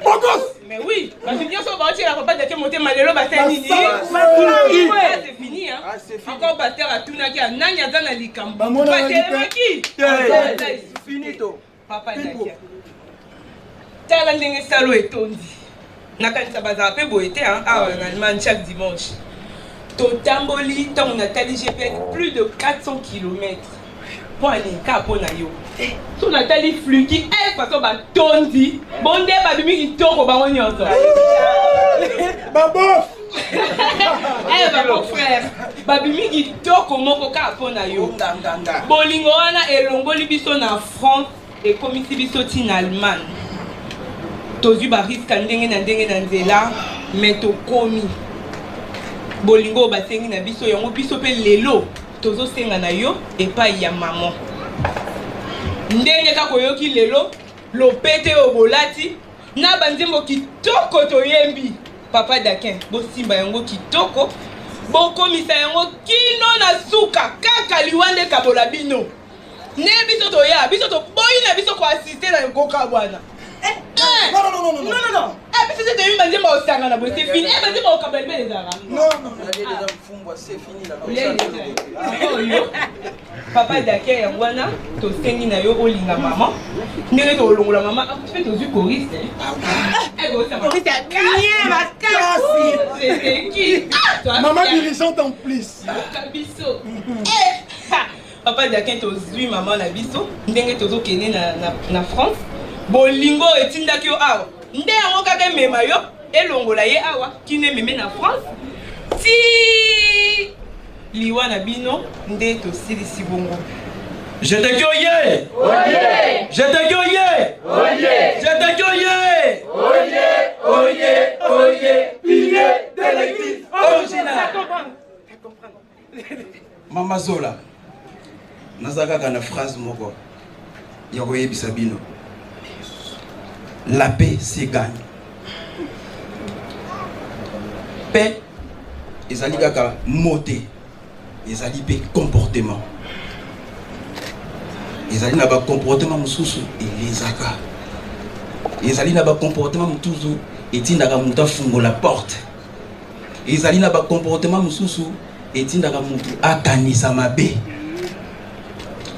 Bokos! Mais oui, bato nyonso baotiela papa Dake motema lelo basali nini? C'est fini hein. Encore pasteur atunaki ya nani aza na likambo. Batelemaki. Finito. Papa Dake. Tala ndenge salo etondi. Nakanisa bazala mpe boye te awa na Allemagne chaque dimanche. Totamboli ntango natali GPS plus de 400 km. Mpo alinka mpo na yo. So natali fluki eh façon batondi bonde babimi kitoko bango nyonso. Babof! Eh ba beau frère babimi kitoko moko kaka mpo na yo. Bolingo wana elongoli biso na France Ekomisi biso ti na Allemagne. Tozwi ba risques ya ndenge na ndenge na nzela, mais tokomi. Bolingo oyo basengi na biso, yango biso pe lelo tozosenga na yo epayi ya maman. Ndenge kaka oyoki lelo lopete oyo bolati na ba nzembo kitoko toyembi, Papa Dakin, bosimba yango kitoko, bokomisa yango kino na suka, kaka liwa nde ekabola bino. Nde biso toya, biso toboyi na biso ko assister na kokabwana. Eh, eh. Non, non, non, non, non, non, non. Eh, biso te toyebi banzembo ya kosangana boye, c'est fini. Eh, banzembo ya kokabwana libela ezalaka. Non, non, non. Oyo papa Dakia yango wana tosengi na yo olinga mama ndenge tokolongola mama mpe tozwi choriste. Choriste ya bien makasi. Maman dirigeante en plus. Biso. Eh, Papa Dakin tozui maman na biso ndenge tozokende na, na, na France bolingo oyo etindaki yo awa nde yango kaka emema yo elongola ye awa kino ememe na France ti liwa na bino nde tosilisi bongo. Je te dis oye! Oye! Je te dis oye! Oye! Je te dis oye! Oye! Oye! Oye! Pilier de l'église originale. Mama Zola, naza kaka na phrase moko ya koyebisa bino. La paix se gagne. Paix ezali kaka mot te, ezali mpe comportement. Ezali na ba comportement mosusu elezaka. Ezali na ba comportement mosusu etindaka moto afungola porte. Ezali na ba comportement mosusu etindaka mutu akanisa mabe.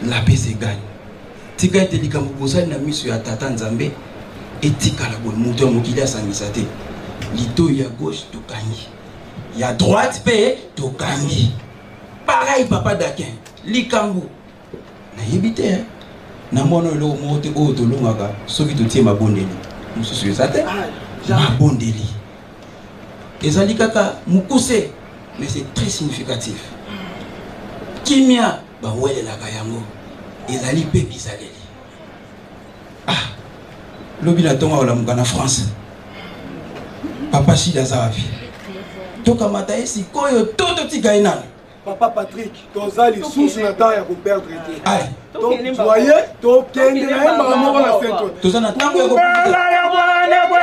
La paix se gagne. Tika ete likambo bozali na miso ya Tata Nzambe etikala boye, moto ya mokili asangisa te. Litoyi ya gauche tokangi, ya droite pe tokangi. Pareil papa Dakin, likambo nayebi te hein. Namona eloko moko te oyo tolongaka soki totie mabondeli mosusu eza te. Mabondeli Ezali kaka mukuse mais c'est très significatif. Kimia bawelelaka yango ezali pe bizaleli. Ah, lobi na tongo akolamuka na France. Papa Shida aza wapi? Tokamata ye sikoyo to totika ye nanu? Papa Patrick, toza lisusu na temps ya ko perdre te. Toye tokende na ye mbala moko na sento. Toza na ntango ya kobela ya bwana bwe.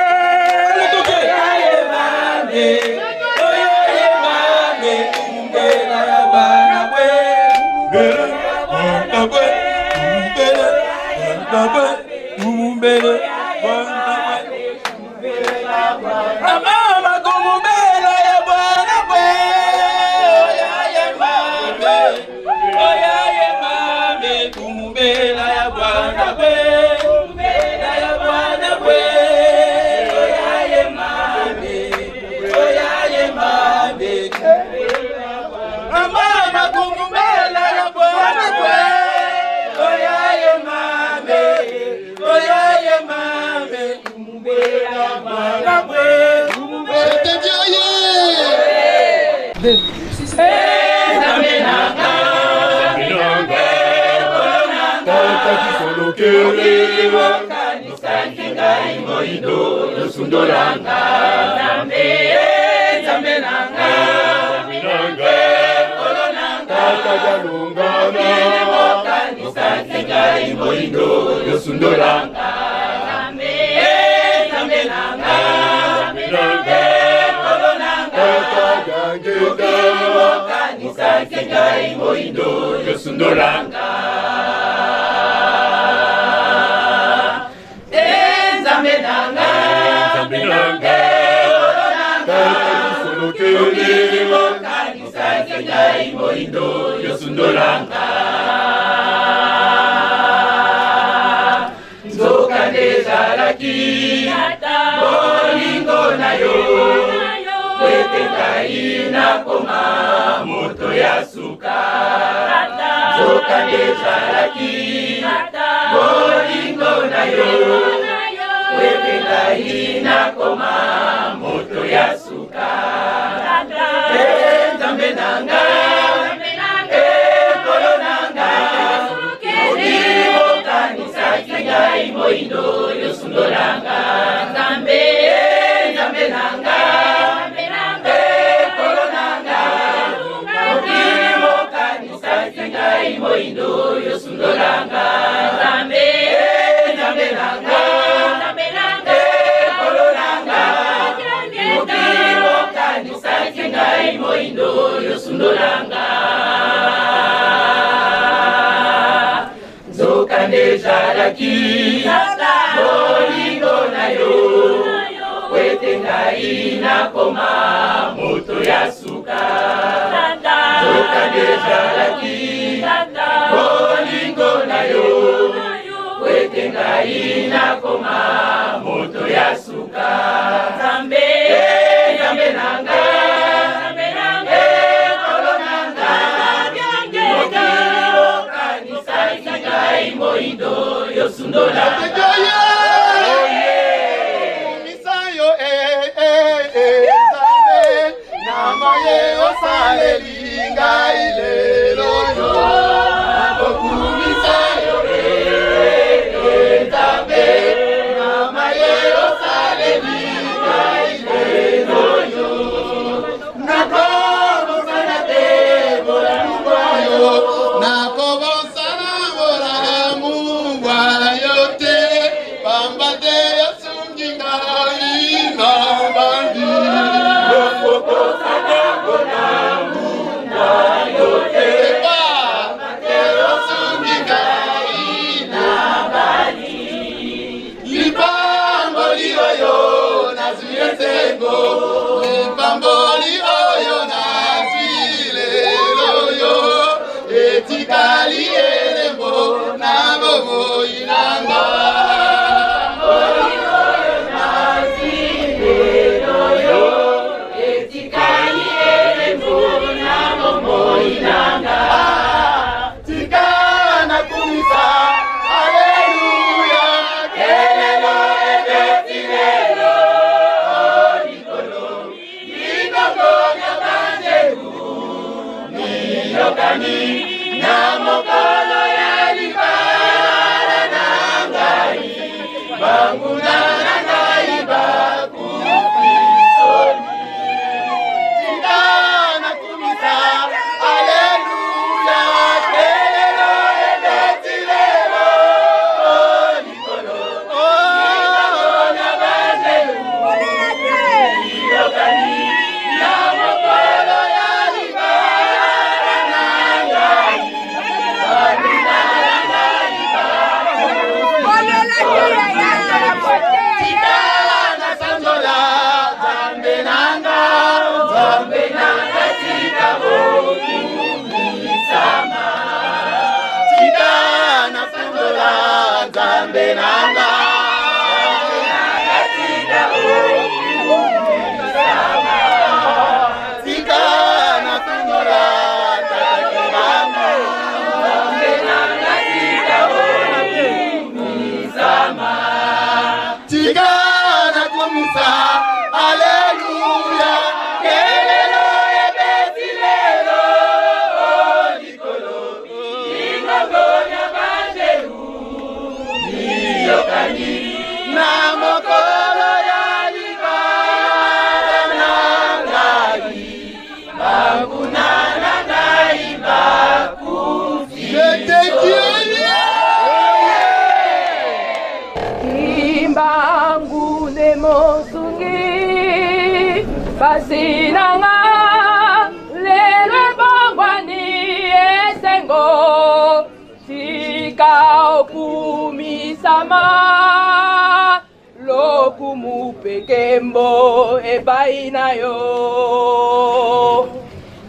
Okanisaki ngai moindo yosundolanga. E Nzambe nanga, Nzambe nanga, Nkolo nanga, mokili okanisaki ngai moindo yosundolanga. Nzokande ezalaki bolingo na yo ete ngai nakoma moto ya suka. Nzokande ezalaki bolingo na yo ete ngai nakoma moto ya suka. E Nzambe na nga, e Nkolo na nga, mokili okanisaki ngai moindo yosundolanga. Nzambe, Nzambe na nga, e Nkolo na nga, mokili okanisaki ngai moindo yosundolanga. Nzambe, Nzambe na nga, e Nkolo na nga, mokili okanisaki ngai moindo yosundolanga. Nzokande ezalaki bolingo na yo ete ngai nakoma moto ya suka. Nzokande ezalaki bolingo na yo ete ngai nakoma moto ya suka. Nzambe, Nzambe na nga, e Nkolo na nga, mokili okanisaki ngai moindo yosundola. Misayo eh, eh, eh, Nzambe na maye osaleli ngai lelo yo nakokumisa yo eh, eh, Nzambe na maye osaleli ngai lelo yo nakobosana te bolamu bwa yo nakobosana bolamu bwa yo te pamba te yosungi ngai na bandi nakobosana bolamu bwa yo te pamba te yosungi ngai na bandi lipamboli oyo nazwi esengo lipamboli oyo nazwi lelo yo etikali elembo na bomoi na nga. Tika nakumisa aleluya kelelo ebeti lelo likolo mingongo na banzelu miyokani na mokolo ya libala na ngai banguna na ngai bakufi soni. Tika nakumisa aleluya kelelo ebeti lelo likolo mingongo na banzelu miyokani na mokolo ya libala na ngai banguna na ngai tika nasanzola Nzambe na nga, Nzambe na nga, tika okumisama. Tika nasanzola Nzambe na nga, tika okumisama. Tika nasanzola Tata Kimbangu, Nzambe na nga, tika okumisama. Tika nakumisa aleluya kelelo ebeti lelo likolo mingongo na banzelu miyokani na mokolo ya libala na ngai banguna na ngai bakufi. Kimbangu nde mosungi pasi na nga lelo ebongwani. okumisama lokumu mpe nkembo epai na yo.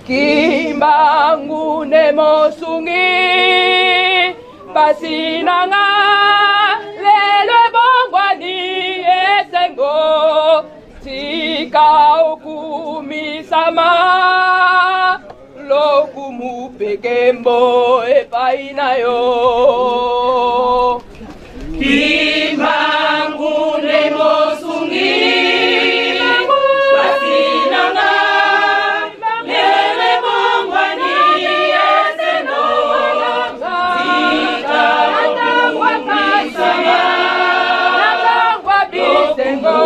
Kimbangu nde mosungi pasi na nga lelo ebongwani esengo tika okumisama lokumu mpe nkembo epai na yo. Kimbangu nde mosungi pasi na nga lelo ebongwani esengo tika okumisama bisengo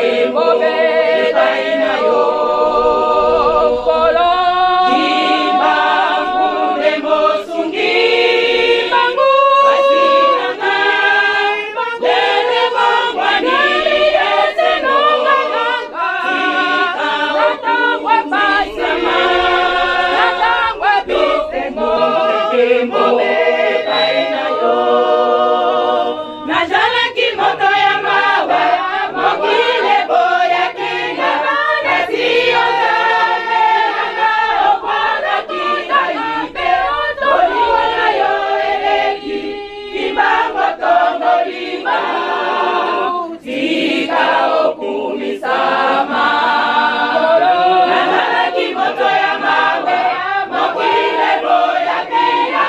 epai na yo Nkolo. Kimbangu nde mosungi pasi na nga lelo ebongwani esengo tika okumisama bisengo epai na yo. Nazalaki moto ya mawa, mokili eboyaki nga, kasi yo Nzambe na nga obwakaki ngai te. Bolingo na yo eleki Kimbangu tongolima, tika okumisama. Nazalaki moto ya mawa, mokili eboyaki nga,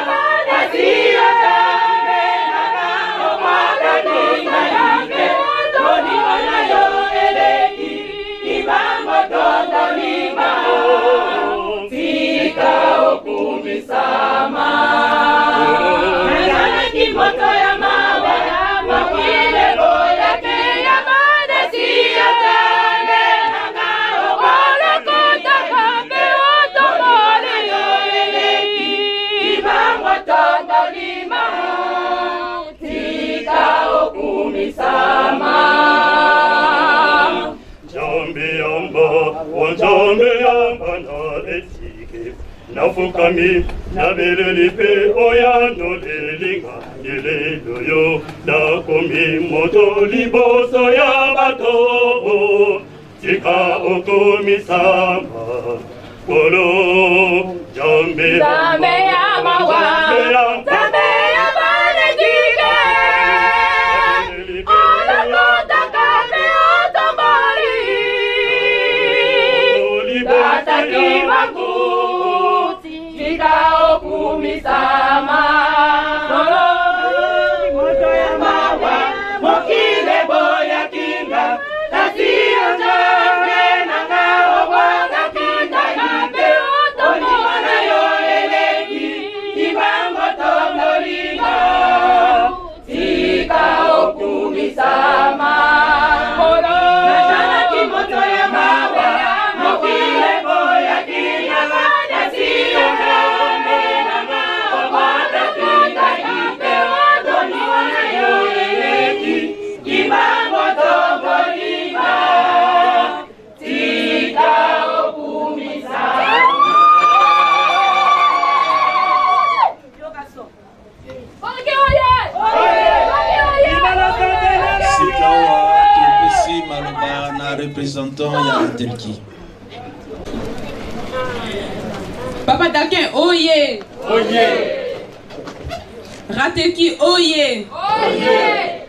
kasi yo Nzambe na nga obwakaki ngai te. Bolingo na yo eleki Kimbangu tongolima, tika okumisama. Nazalaki moto ya mawa, mokili eboyaki nga, kasi yo Nzambe na nga obwakaki ngai te. Bolingo na yo eleki Kimbangu tongolima, tika okumisama. Nzambe yamba, o Nzambe yamba na etike, nafukami nabeleli mpe oyanoleli ngai lelo yo, nakomi moto liboso ya bato, tika okumisama Nkolo. Nzambe Nzambe ya mawa, Nzambe ya banetike, olokotaka mpe otomboli. Tata Kimbangu, tika okumisama. Moto ya mawa, mokili eboyaki nga, kasi yo Nzambe na nga obwakaki ngai te. Bolingo na yo eleki Kimbangu tongolima, tika okumisama. Nazalaki moto ya mawa, mokili eboyaki nga, kasi yo Nzambe na nga obwakaki ngai te. Bolingo na yo eleki Kimbangu tongolima, tika okumisama. Sikawa topesi maloba na représentant ya Ratelki. Papa Dakin, oye! Oye! Ratelki, oye! Oye!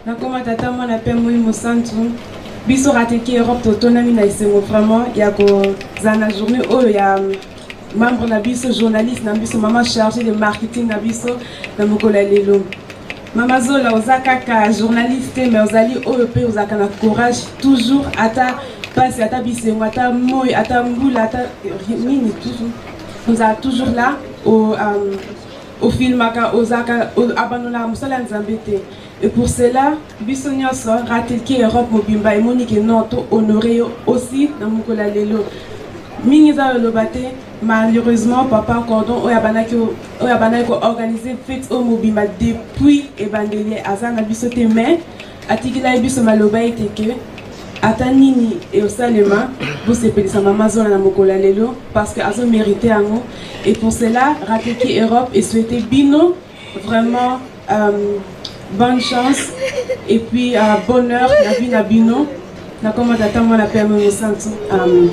Nakoma tata mwana mpe molimo santu. Biso Ratelki Europe totonami na esengo vraiment ya kozala na journée oyo ya membre na biso, journaliste na biso, mama chargée de marketing na biso na mokolo ya lelo. Mama Zola, oza kaka journaliste te, mais ozali oyo mpe ozalaka na courage toujours, ata pasi, ata bisengo, ata moi, ata mbula, ata nini, toujours ozala toujours là ofilmaka, ozalaka abandonaka mosala ya Nzambe te. Et pour cela biso nyonso Ratelki Europe mobimba emoni ke non, to honore yo aussi na mokolo ya lelo. Mingi eza loloba te. Malheureusement, papa Cordon oyo abandaki koorganiser fête oyo mobimba depuis ebandeli aza na biso te, mais atikelaki biso maloba ete ke ata nini eosalema, bosepelisa mama Zola na mokolo ya lelo parce que azomérite yango. Et pour cela, Ratelki Europe esouhaite bino Vraiment euh, bonne chance et puis euh, bonheur na vie na bino. Na koma tata mwana pe mosantu. Amen.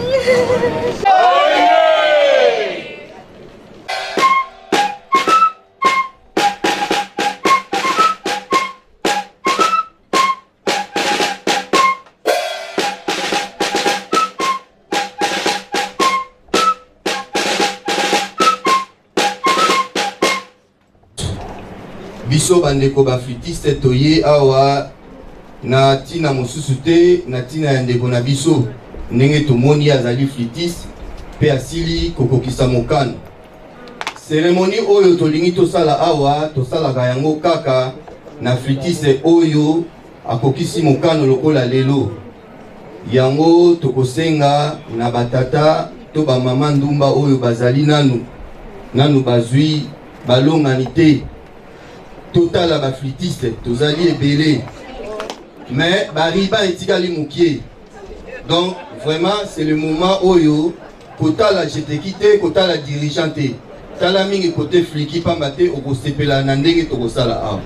Biso bandeko ba flûtiste toye awa na ntina mosusu te, na ntina ya ndeko na biso ndenge tomoni azali flûtiste mpe asili kokokisa mokano. Cérémonie oyo tolingi tosala awa tosalaka yango kaka na flûtiste oyo akokisi mokano lokola lelo. Yango tokosenga na batata to bamama ndumba oyo bazali nanu nanu bazwi balongani te, totala ba flûtiste tozali ebele mais ba riba etikali mokie. Donc vraiment c'est le moment oyo kotala jeteki te, kotala dirigeant te, tala mingi kote fliki pamba te okosepela na ndenge tokosala awa.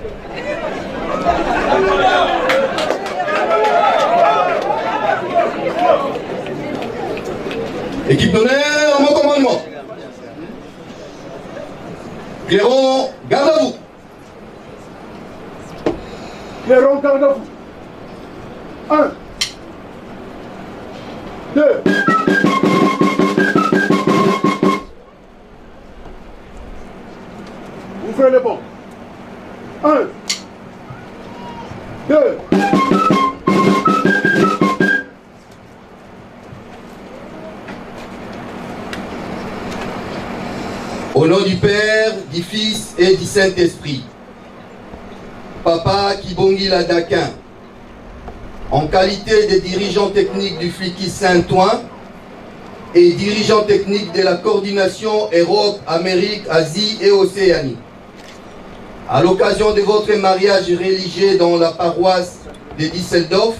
Équipe d'honneur, mon commandement. Clairon, garde à vous. Clairon, garde à vous. 1, 2. Ouvrez les bons. 1, 2. Au nom du Père, du Fils et du Saint-Esprit, Papa Kibongila Dakin, en qualité de dirigeant technique du Flicky Saint-Ouen et dirigeant technique de la coordination Europe, Amérique, Asie et Océanie, à l'occasion de votre mariage religieux dans la paroisse de Düsseldorf,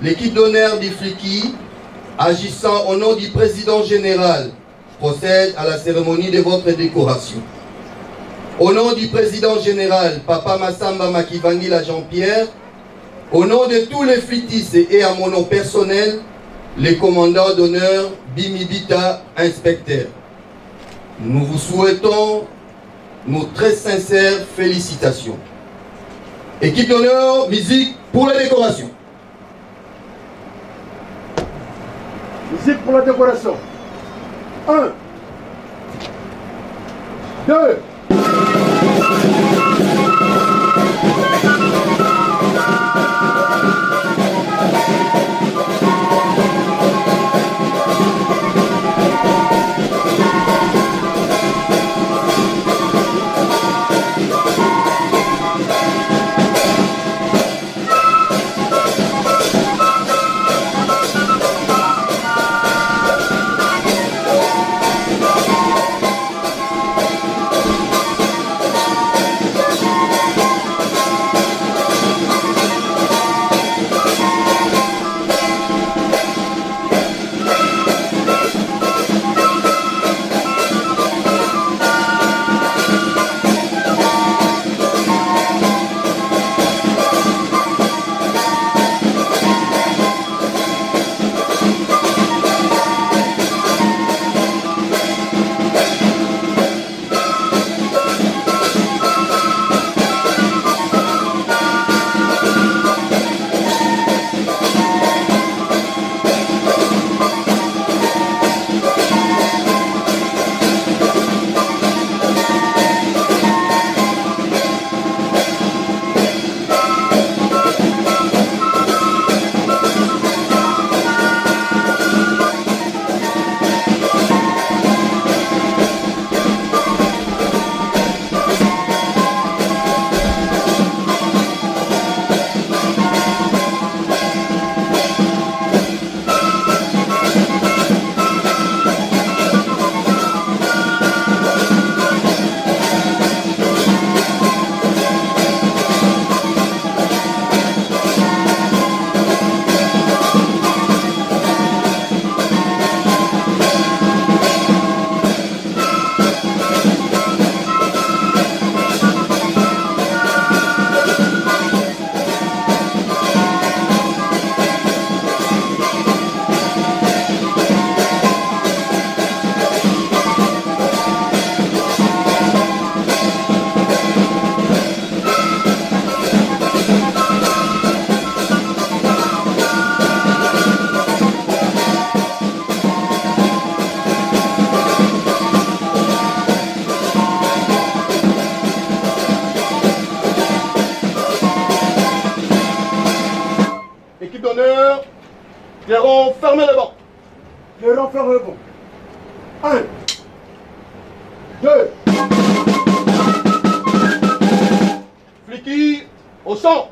l'équipe d'honneur du Flicky, agissant au nom du président général, procède à la cérémonie de votre décoration. Au nom du président général, Papa Massamba Makivangila Jean-Pierre, au nom de tous les flûtistes et à mon nom personnel, les commandants d'honneur Bimibita, inspecteur. Nous vous souhaitons nos très sincères félicitations. Équipe d'honneur, musique pour la décoration. Musique pour la décoration. 1, 2, Fermez le banc. Les rangs ferment le banc. 1, 2. Flicky au sang.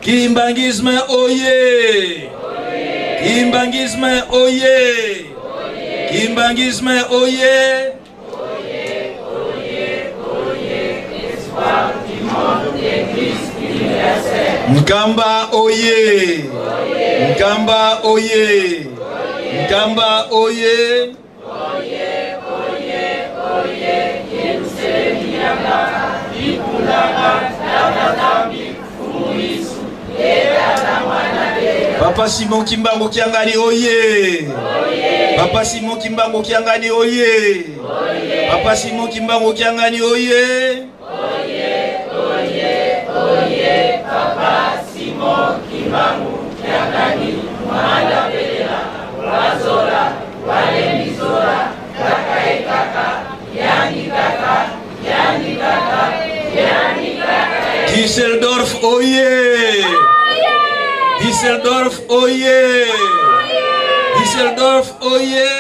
Kimbanguisme oye! Kimbanguisme oye! Kimbanguisme oye! Nkamba oye! Nkamba oye! Nkamba oye! Papa Simon Kimbangu Kiangani oye! Papa Simon Kimbangu Kiangani oye! Papa Simon Kimbangu Kiangani oye! Papa Simon Kimbangu Kiangani Mwana Belela Wazola Walembizola Kaka Ekaka Yani Kaka Yani Kaka Yani Kaka Düsseldorf oye! Düsseldorf oye! Düsseldorf oye!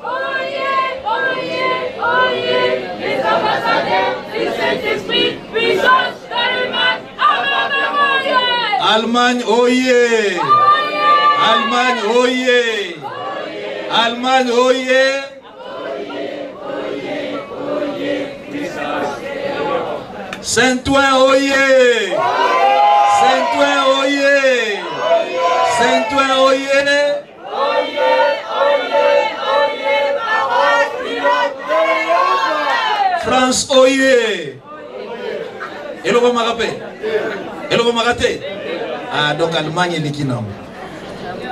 Oye, oye, oye, les ambassadeurs du Saint-Esprit, puissance d'Allemagne, avant Allemagne oye! Allemagne oye! Allemagne oye! Saint-Ouen oye! Saint-Ouen oye! Saint-Ouen oye! Oye, oye, oye, paroisse pilote de l'Europe. France oye! Elobamaka mpe? Elobamaka te? Ah, donc Allemagne eleki nango.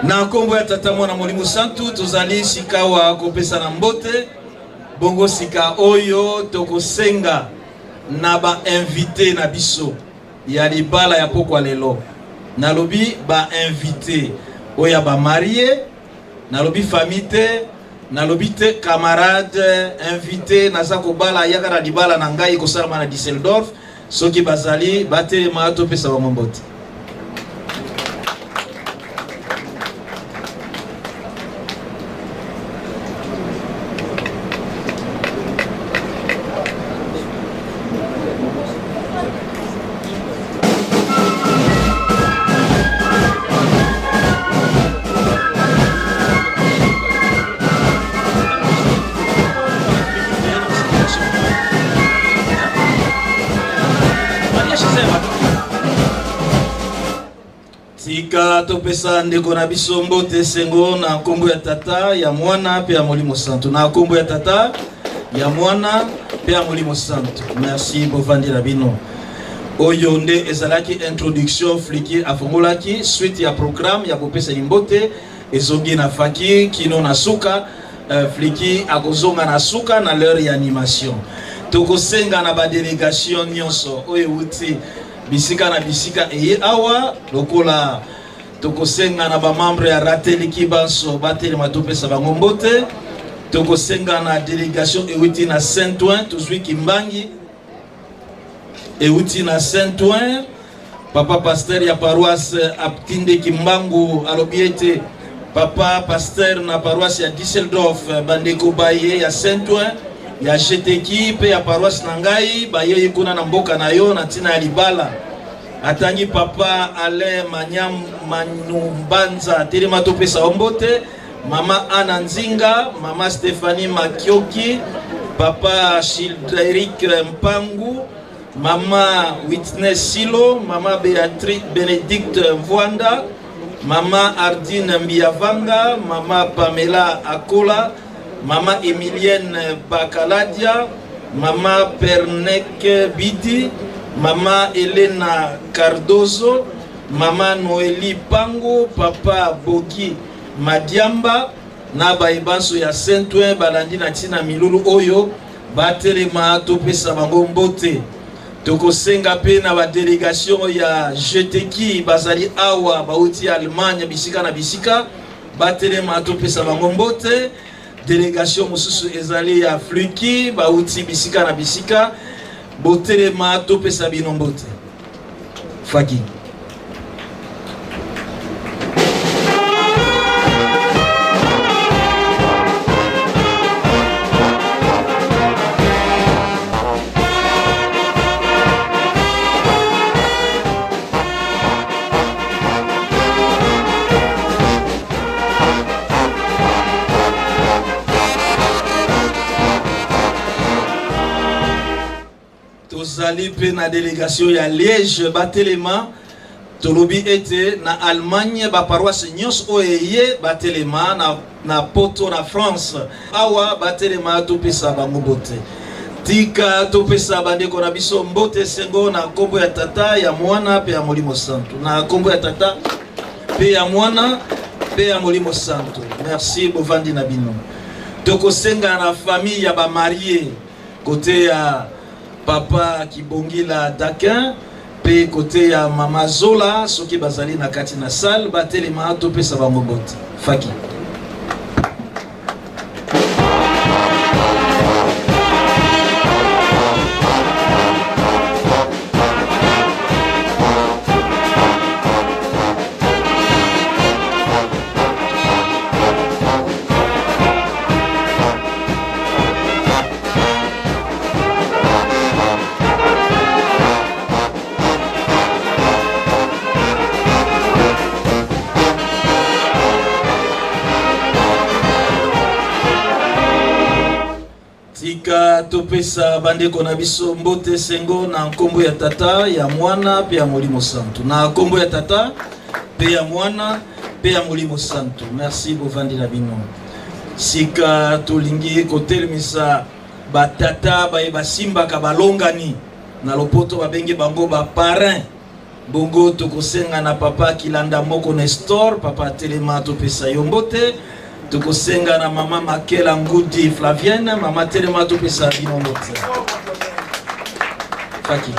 Na nkombo ya Tata Mwana Molimo Santu, tozali sikawa kopesana mbote. Bongo sika oyo tokosenga na ba invité na biso ya libala ya pokwa lelo. Nalobi ba invité oyo ya ba marie, nalobi famille te, nalobi te camarade invité naza kobala yaka na libala na ngai ekosalama na Düsseldorf. Soki bazali batelema topesa bango mbote. Tika topesa ndeko na biso mbote esengo na nkombo ya Tata, ya Mwana mpe ya Molimo Santu. Na nkombo ya Tata, ya Mwana mpe ya Molimo Santu. Merci bovandi na bino. Oyo nde ezalaki introduction Fliki afongolaki suite ya programme ya kopesa limbote ezongi na faki kino na suka. Fliki akozonga na suka na l'heure ya animation. Tokosenga na ba delegation nyonso oyo ewuti bisika na bisika eye awa lokola Tokosenga na ba membre ya Rateliki banso batelema topesa bango mbote. Tokosenga na delegation ewuti na Saint-Ouen, tozwi Kimbangi ewuti na Saint-Ouen. Papa pasteur ya paroisse Aptinde Kimbangu alobi ete papa pasteur na paroisse ya Düsseldorf, bandeko baye ya Saint-Ouen ya Jeteki mpe ya paroisse na ngai bayei kuna na mboka na yo na ntina ya libala. Atangi papa Alain Manyam Manumbanza, telema topesa yo mbote, mama Anna Nzinga, mama Stephanie Makioki, papa Childeric Mpangu, mama Witness Silo, mama Beatrice Benedicte Mvwanda, mama Ardine Mbiavanga, mama Pamela Akola, mama Emilienne Bakaladia, mama Perneke Bidi, mama Elena Cardozo, mama Noeli Pango, papa Bogi Madiamba na baye banso ya Saint-Ouen balandi na ntina milulu oyo batelema topesa bango mbote. Tokosenga mpe na ba delegation ya Jeteki bazali awa bauti Allemagne bisika na bisika batelema topesa bango mbote. Delegation mosusu ezali ya Fluki bauti bisika na bisika botelema topesa bino mbote. Faki. Tozali mpe na delegation ya Liège batelema. Tolobi ete na Allemagne ba paroisse nyonso oyo eye batelema, na Poto na France awa batelema, topesa bango mbote. Tika topesa bandeko na biso mbote esengo na nkombo ya Tata, ya Mwana mpe ya Molimo Santu. Na nkombo ya Tata mpe ya Mwana mpe ya Molimo Santu. Merci, bovandi na bino. Tokosenga na famille ya ba marie kote ya papa Kibongila Dakin mpe kote ya mama Zola, soki bazali na kati na salle batelema topesa bango mbote. Faki. Tika topesa bandeko na biso mbote esengo na nkombo ya Tata, ya Mwana mpe ya Molimo Santu. Na nkombo ya Tata mpe ya Mwana mpe ya Molimo Santu. Merci, bovandi na bino. Sika tolingi kotelemisa batata baye basimbaka balongani, na lopoto babengi bango ba parrain. Bongo tokosenga na papa Kilanda Moko Nestor, papa telema topesa yo mbote. Tokosenga na mama Makela Ngudi Flavienne, mama telema topesa bino mbote. Faki.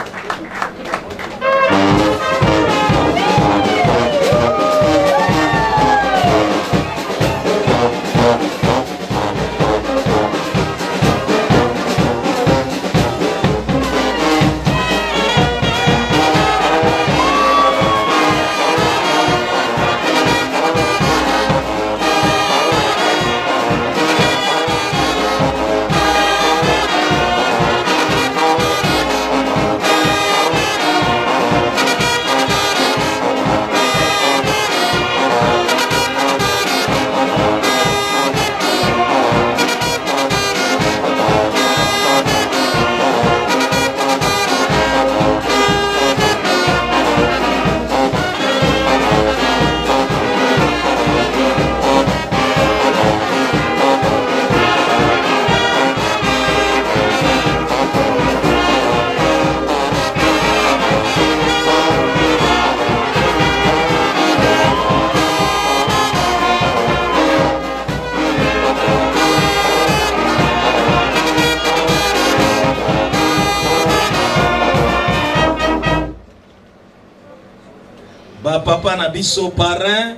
bapapa na biso parrain,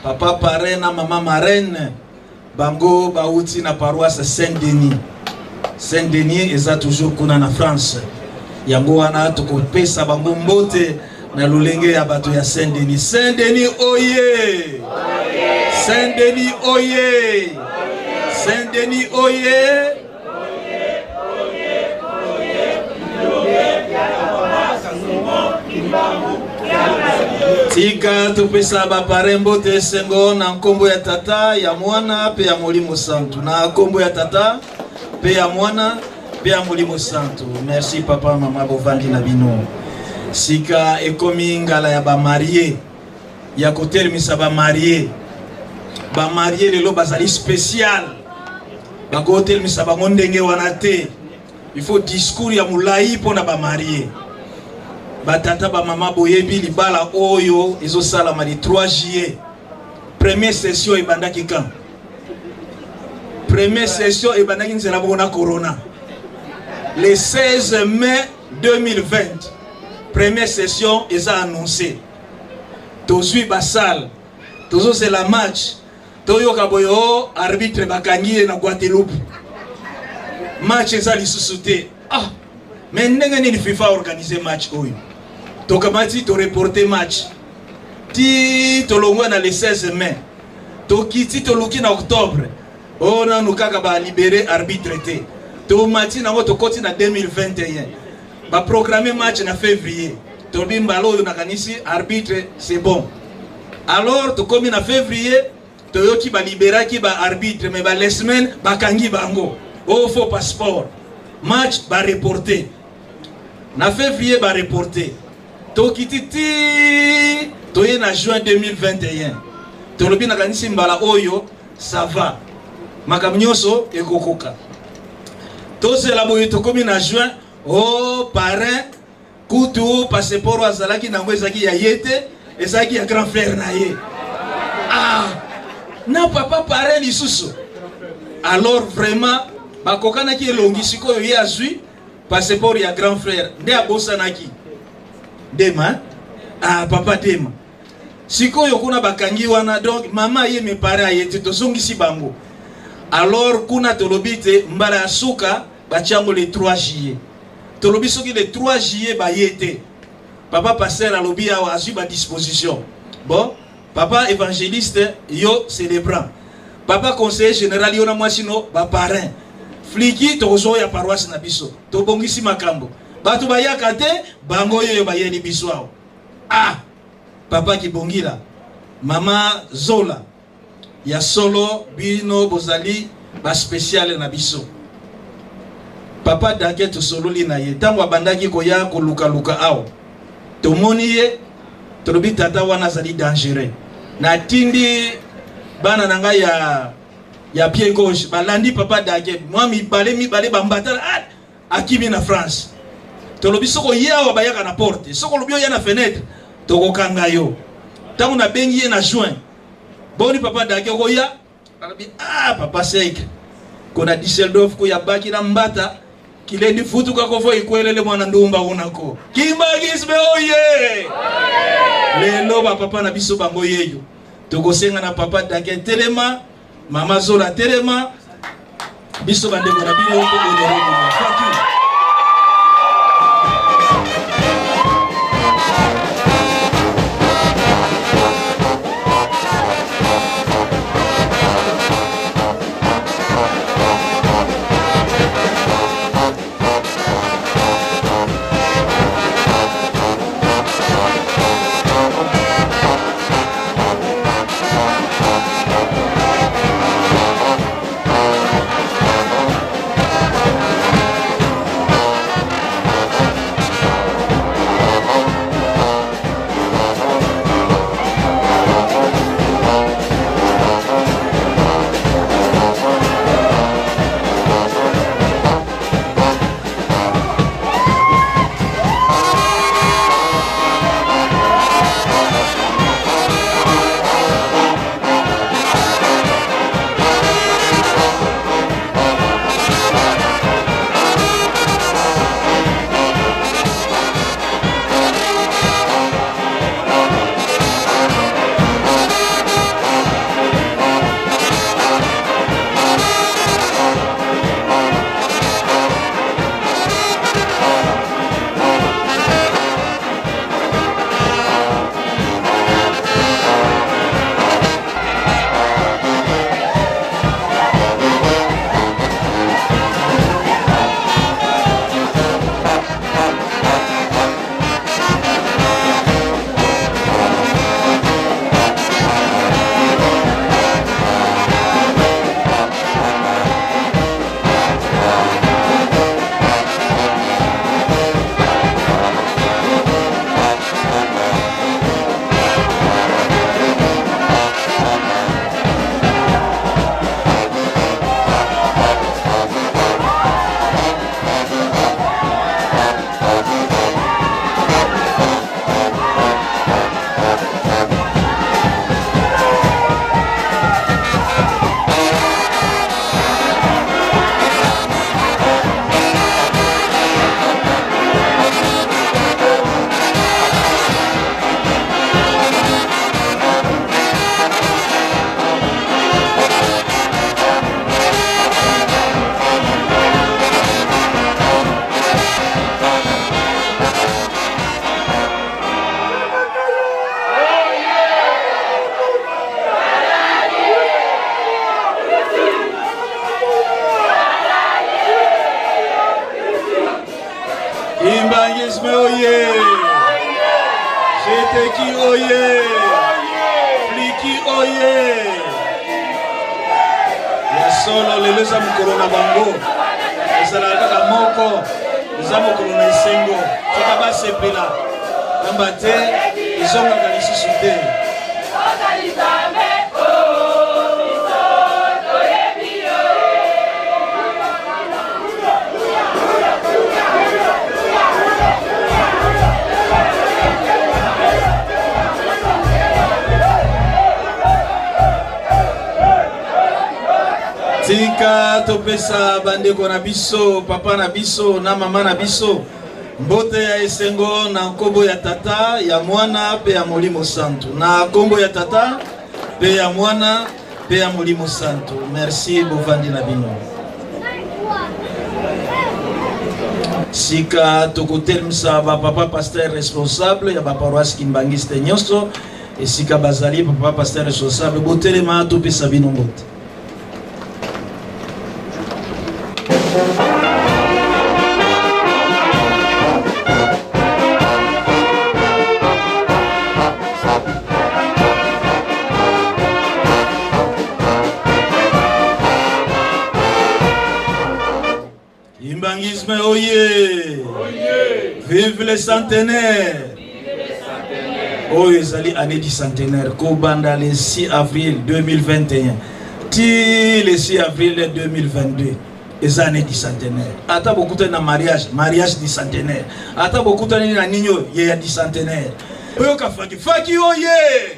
papa parrain na mama marraine, bango bauti na paroisse Saint-Denis. Saint-Denis eza toujours kuna na France. Yango wana tokopesa bango mbote na lolenge ya bato ya Saint-Denis. Saint-Denis oye! Saint-Denis oye! Saint-Denis oye! Tika topesa bapare mbote esengo na nkombo ya Tata, ya Mwana mpe ya Molimo Santu. Na nkombo ya Tata mpe ya Mwana mpe ya Molimo Santu. Merci papa, mama, bovandi na bino. Sika ekomi ngala ya bamarie ya kotelemisa bamarie. Bamarie lelo bazali special, bakotelemisa bango ndenge wana te. Il faut discours ya molai mpo na bamarie. Batata bamama, boyebi libala oyo ezosalama le 3 juillet. Première session ebandaki quand? Première session ebandaki nzela moko na corona le 16 mai 2020. Première session eza annoncé, tozwi basale, tozozela match, toyoka boye o arbitre bakangi ye na Guadeloupe, match eza lisusu te. Ah, mais ndenge nini FIFA organise match oyo? Tokamati, toreporte match ti tolongwa na le 16 mai, tokiti, toluki na octobre oyo, nanu kaka balibere arbitre te. Tomati nango, tokoti na 2021, baprogramme match na février. Tolobi mbala oyo nakanisi arbitre c'est bon. Alors tokomi na février, toyoki baliberaki baarbitre, mais balesemaine bakangi bango o faux passeport, match bareporte na février, bareporte. Tokiti ti toye na juin 2021, tolobi nakanisi mbala oyo ça va, makambo nyonso ekokoka. Tozela boye, tokomi na juin, o parrain kutu passeport azalaki nango ezalaki ya ye te, ezalaki ya grand frère na ye. Ah, na papa parrain lisusu. Alors vraiment bakokanaki elongi. Sikoyo ye azwi passeport ya grand frère nde abosanaki Dema. Ah, papa Dema sikoyo kuna bakangi wana. Donc mama ye me parrain aye te, tozongisi bango. Alors kuna tolobi te mbala ya suka batiango le 3 juillet. Tolobi soki le 3 juillet baye te, papa pasteur alobi awa azwi badisposition. Bon, papa évangéliste, yo célébrant, papa conseiller général, yo na mwasi no baparrain, fliki tokozwa ya paroisse na biso. Tobongisi makambo, bato bayaka te, bango oyo bayeli biso awa. Ah, papa Kibongila, mama Zola, ya solo bino bozali baspéciale na biso. Papa Dake, tosololi na ye ntango abandaki koya kolukaluka awa, tomoni ye, tolobi tata wana azali dangereux. Natindi bana na ngai ya pied gauche, balandi papa Dake mwa mibale mibale, bambatala. Ah, akimi na France. Tolobi soki oye awa bayaka na porte, soki olobi oya na fenêtre, tokokanga yo. Ntango nabengi ye na juin, boni papa Dake, okoya? Alobi: ah, papa Sek, kona Düsseldorf koyabaki na mbata kilendi futuka kofo ikwelele mwana ndumba unako kimbanguisme oye. Lelo bapapa na biso bango yeyo. Tokosenga na papa Dake telema, mama Zola telema, biso bandeko na bino mpo honorer bino. Thank you. Kimbanguisme oye! Jeteki oye! Fliki oye! Ya solo lelo eza mokolo na bango, ezalaka kaka moko, eza mokolo na esengo, tika basepela, pamba te ezongaka lisusu te. Tika topesa bandeko na biso, papa na biso na mama na biso mbote ya esengo na nkombo ya Tata, ya Mwana mpe ya Molimo Santu. Na nkombo ya Tata mpe ya Mwana mpe ya Molimo Santu. Merci, bovandi na bino. Sika tokotelemisa bapapa pasteur responsable ya baparoisse kimbangiste nyonso esika bazali. Papa pasteur responsable, botelema topesa bino mbote. Kimbanguisme oye! Vive le centenaire! Oyo ezali année du centenaire kobanda le 6 avril 2021 ti le 6 avril 2022 eza année du centenaire. Ata bokutani na mariage, mariage du centenaire. Ata bokutani na nini oyo ye ya du centenaire. Oyoka faki faki oye!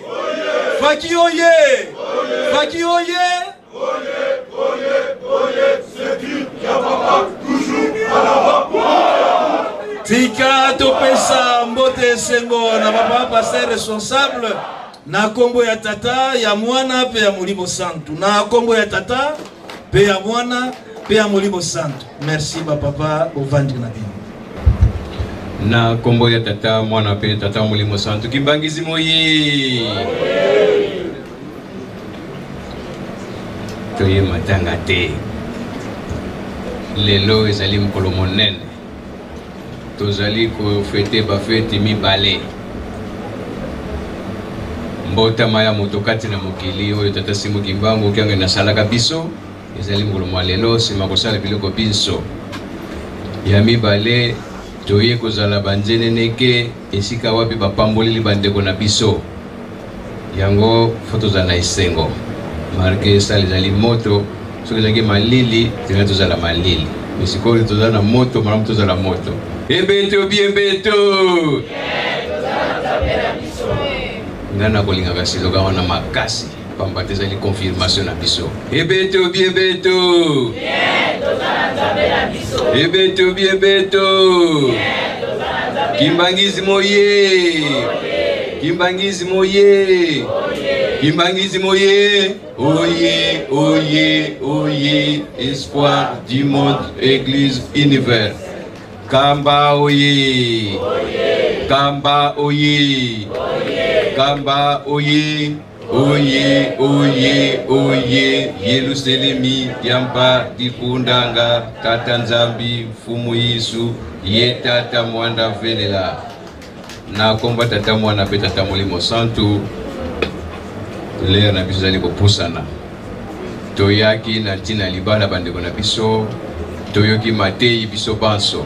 Faki oye! Faki oye! Tika topesa mbote esengo na papa pasteur responsable na nkombo ya Tata, ya Mwana mpe ya Molimo Santu. Na nkombo ya Tata mpe ya Mwana mpe ya Molimo Santu. Merci bapapa, bovandi na bino. Na nkombo ya Tata, Mwana mpe Tata Molimo Santu. Kimbangizi moye! Toye matanga te. Lelo ezali mokolo monene, tozali kofete bafeti mibale: mbotama ya moto kati na mokili oyo Tata Simon Kimbangu Kiangani asalaka biso, ezali mokolo mwa lelo, nsima kosala biloko binso. Ya mibale, toye kozala banzeneneke esika wapi bapamboleli bandeko na biso. Yango fo tozala na esengo malgre sale ezali moto. Soki ezalaki malili, tozali tozala malili, mais sikoyo tozala na moto, malamu tozala moto. Ebeto biebeto, ngai nakolingaka siloga wana makasi, pamba te ezali confirmation na biso. Ebeto biebeto, ebeto biebeto, kimbangizi moye, kimbangizi moye, kimbangizi moye, oye oye oye, espoir du monde, église, univers. Kamba oye, kamba oye, kamba oye. Oye, oye, oye, Yelusalemi, diampa dikundanga, Tata Nzambi, Mfumu Yesu, ye Tata Mwanda velela. Na komba Tata Mwana pe Tata Molimo Santu, lere na biso ezali kopusana. Toyaki na ntina libala bandeko na biso, toyoki mateyi biso banso.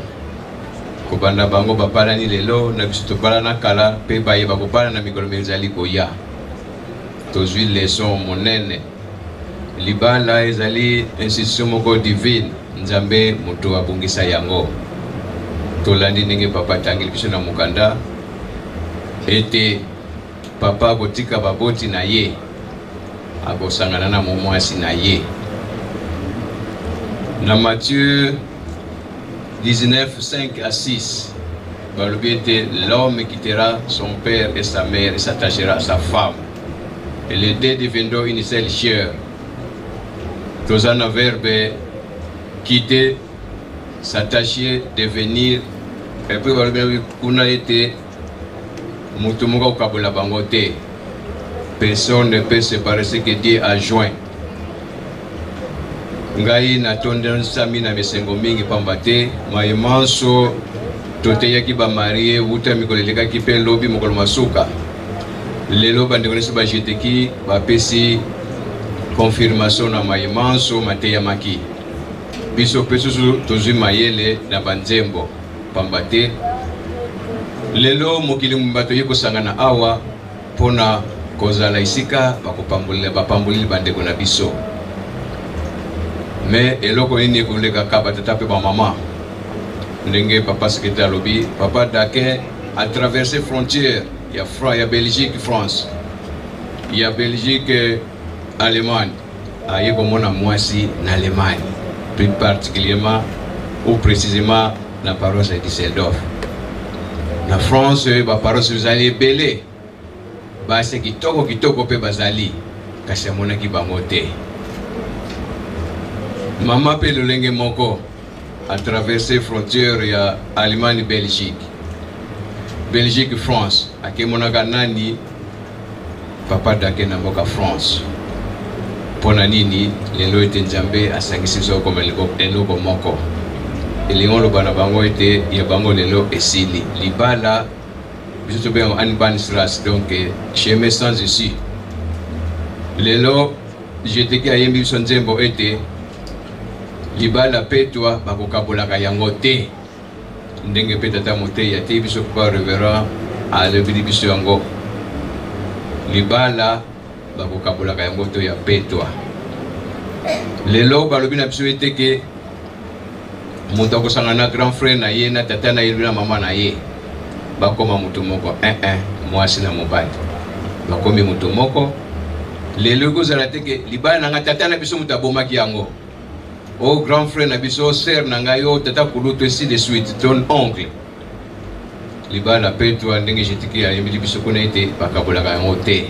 Kobanda bango babalani lelo, na biso tobalana kala, mpe baye bakobala na mikolo mizali koya. Tozwi leson monene. Libala ezali institution moko divine, Nzambe moto abongisa yango. Tolandi ndenge papa atangeli biso na mokanda ete papa akotika baboti na ye, akosangana na mwasi na ye. Na Matthieu 19, 5 à 6, balobi ete l'homme quittera son père et sa mère et s'attachera à sa femme, et les deux deviendront une seule chair. Toza na verbe quitter, s'attacher, devenir, et puis balobi kuna ete moto moko akokabola bango te. Personne ne peut séparer ce que Dieu a joint. Ngai natondisami na bisengo mingi, pamba te maye manso Toteyaki ba marie wuta mikolo elekaki mpe lobi mokolo masuka. Lelo bandeko nyonso ba jeteki bapesi confirmation na maye manso mateyamaki. Biso mpe susu tozwi mayele na banzembo pamba te lelo mokili mobimba toye kosangana awa mpo na kozala esika bakopambolela bapamboleli bandeko na biso. Me eloko nini ekolekaka batata mpe bamama? Ndenge papa secrétaire alobi, papa Dakin a traversé frontière ya Fra ya Belgique France ya Belgique Allemagne aye komona mwasi na Allemagne plus particulièrement ou précisément na paroisse ya Düsseldorf. Na France ba paroisse ezali ebele, basi kitoko kitoko mpe bazali, kasi amonaki bango te. Mama mpe lolenge moko a traverse frontière ya Allemagne Belgique, Belgique France, akemonaka nani? Papa Dake na mboka France. Mpo na nini lelo ete Nzambe asangisi biso kokoma eloko moko? Elingi oloba na bango ete ya bango lelo esili. Libala biso tobenga Einbahnstrasse, donc chemin sans issue. Lelo Jeteki ayembi biso nzembo ete libala petwa bakokabolaka yango te. Ndenge mpe tata moteyi ateyi biso papa reverend alobeli biso yango libala bakokabolaka yango to ya petwa. Lelo balobi na biso ete ke moto akosangana na grand frère na ye na tata na ye na mama na ye bakoma moto moko eh, eh, mwasi na mobali bakomi moto moko. Lelo ekozala te ke libala na ngai tata na biso moto abomaki yango o grand frère na biso o sœur na ngai o tata kulutu ainsi de suite ton oncle. Libala petwa ndenge jetiki ayembeli biso kuna ete bakabolaka yango te.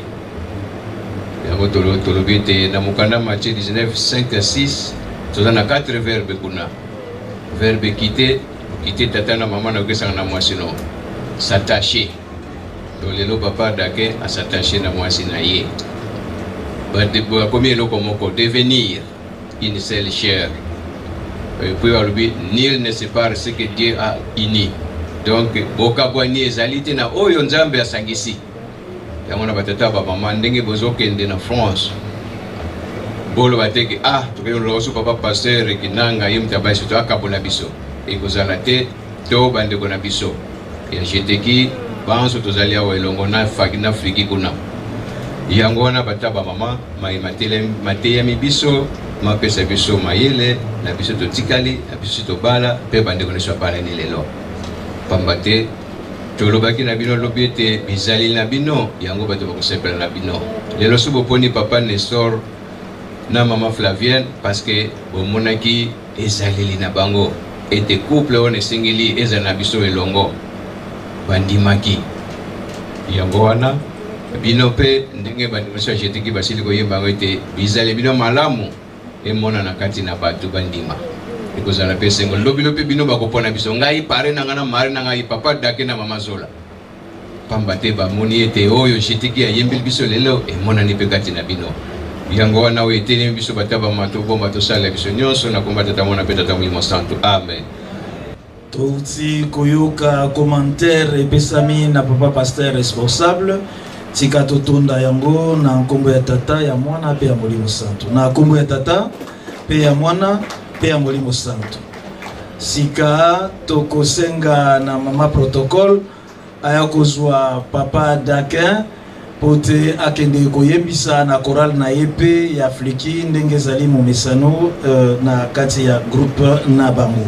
Yango tolobi ete na mokanda Matthieu 19 5 à 6 toza na 4 verbe kuna. Verbe quitter, quitter tata na mama na okesanga na mwasi no s'attacher. Donc lelo papa Dakin a s'attacher na mwasi na ye. Bakomi eloko moko devenir une seule chair. Et puis balobi nul ne sépare ce que Dieu a uni. Donc bokabwani ezali te na oyo Nzambe asangisi. Yango na batata ba mama ndenge bozokende na France boloba te ke ah tokende koloba so papa pasteur Kinanga ye moto abayi biso akabola biso ekozala te to bandeko na biso ya jeteki banso tozali awa elongo na faki na friki kuna yango wana bata ba mama mai mateyami biso mapesa biso mayele na biso totikali na biso tobala mpe bandeko nyonso abalani lelo pamba te tolobaki na bino lobi ete bizaleli na bino yango bato bakosepela na bino lelo so boponi papa Nestor na mama Flavienne parce que bomonaki ezaleli na bango ete couple wana esengeli ezala na biso elongo bandimaki yango wana bino mpe ndenge bandeko biso ya jetiki basili koyemba yango ete bizaleli bino malamu emonana kati na bato bandima ekozala mpe esengo lobi lobi bino bakopona biso ngai pare na ngai na mare na ngai papa dake na mama zola pamba te bamoni ete oyo jetiki ayembeli biso lelo emonani mpe kati na bino. Yango wana oyo etelemi biso batabama tobomba tosalela biso nyonso na komba Tata Mwana mpe Tata Molimo Santu. Amen. Touti koyoka commentaire epesami na papa pasteur responsable. Tika totonda yango na nkombo ya Tata, ya Mwana mpe ya Molimo Santu. Na nkombo ya Tata mpe ya Mwana mpe ya Molimo Santu. Sika tokosenga na mama protocole aya kozwa papa Dakin mpo te akende koyembisa na chorale na ye mpe ya Fliki ndenge ezali momesano uh, na kati ya groupe na bango.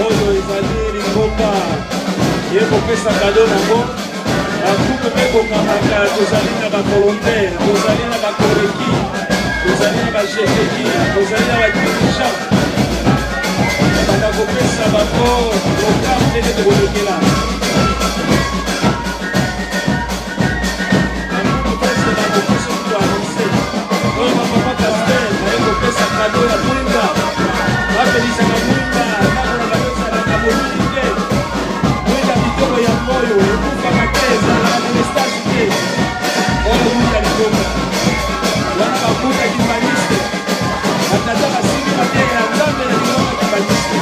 Oyo ezali lingomba ye kopesa kado nango bagroupe mpe kokambaka. Tozali na bavolontaire, tozali na bakoreki, tozali na bajeteki, tozali na badirigeant. Banda kopesa bango programme ndenge tokolekela. Oyo bapapa pasteur baye kopesa kado ya mwinda, bapelisaka mwinda ntango na bango ezalaka molili te. Mwinda kitoko ya moyo ekufaka te, ezalaka na mestage te. Oyo mwinda likonga wana bakuta kimbaniste, batata basimbi mateya ya Nzambe na lingomba kimbaniste.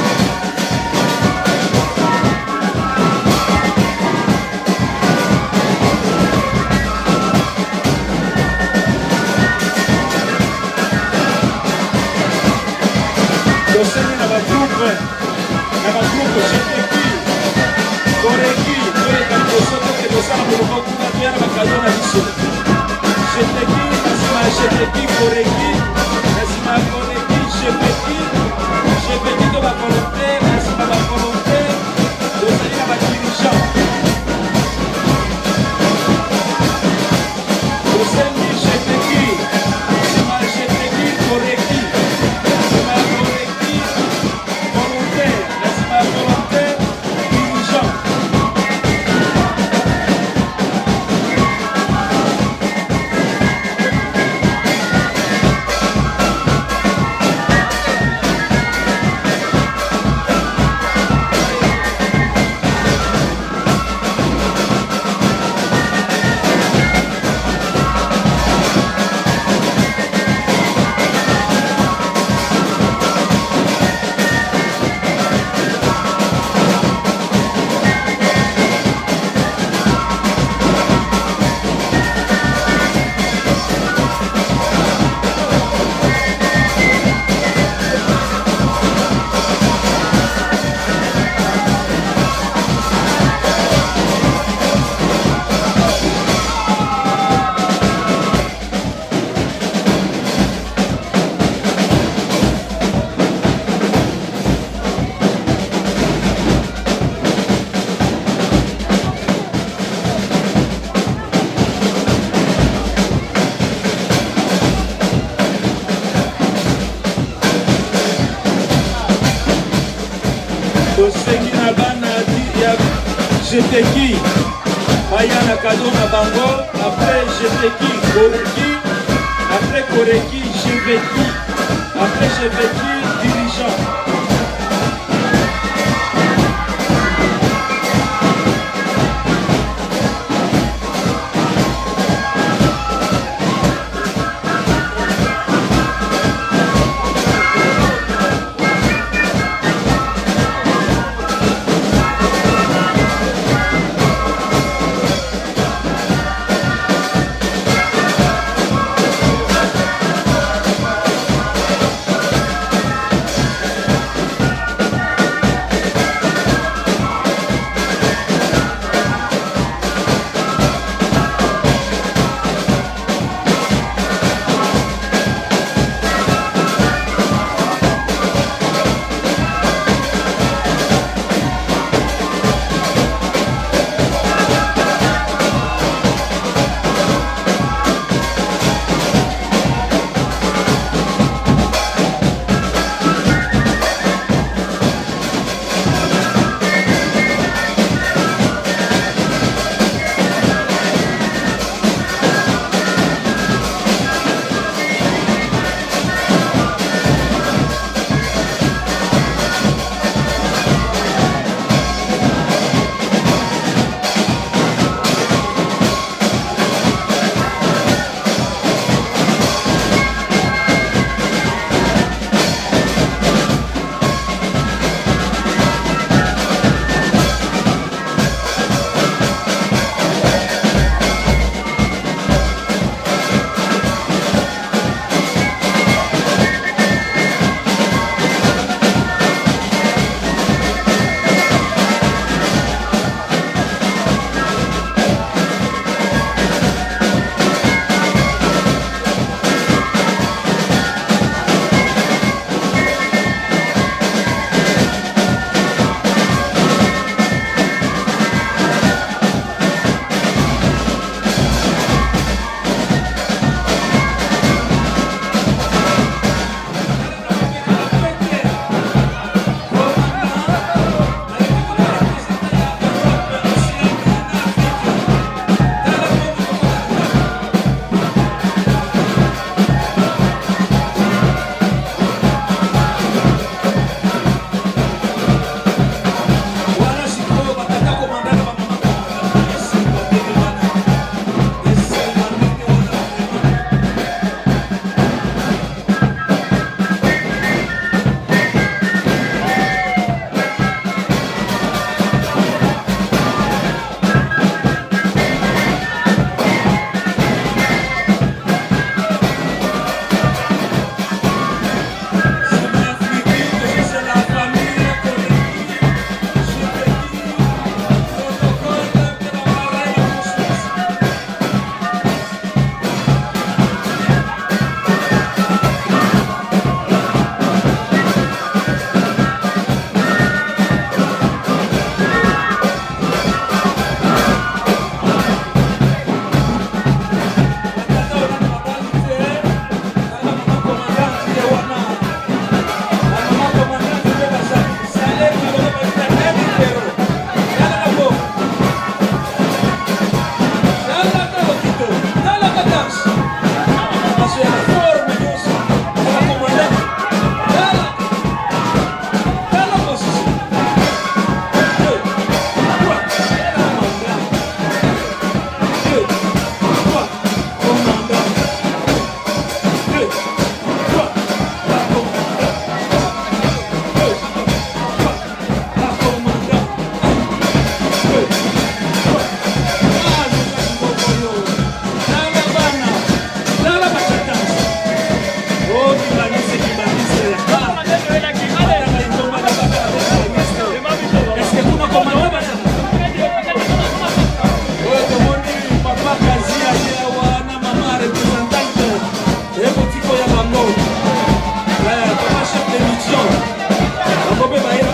Tosengi na bagroupe GTQ, Koreki, toyeka liboso, toke kosala molongo kuna, toya na bakado na biso. GTQ, na nsima ya GTQ Koreki, na nsima ya Koreki GPQ, GPQ to bavolontaire, na nsima bavolontaire tozali na badirigeant. Tosengi GTQ, nsima ya GTQ Koreki, nsima ya Koreki volontaire, na nsima ya volontaire dirigeant. Tosengi na bana ya jeteki baya na kado na bango. Après jeteki koreki, après koreki jeveki, après jeveki dirigeant.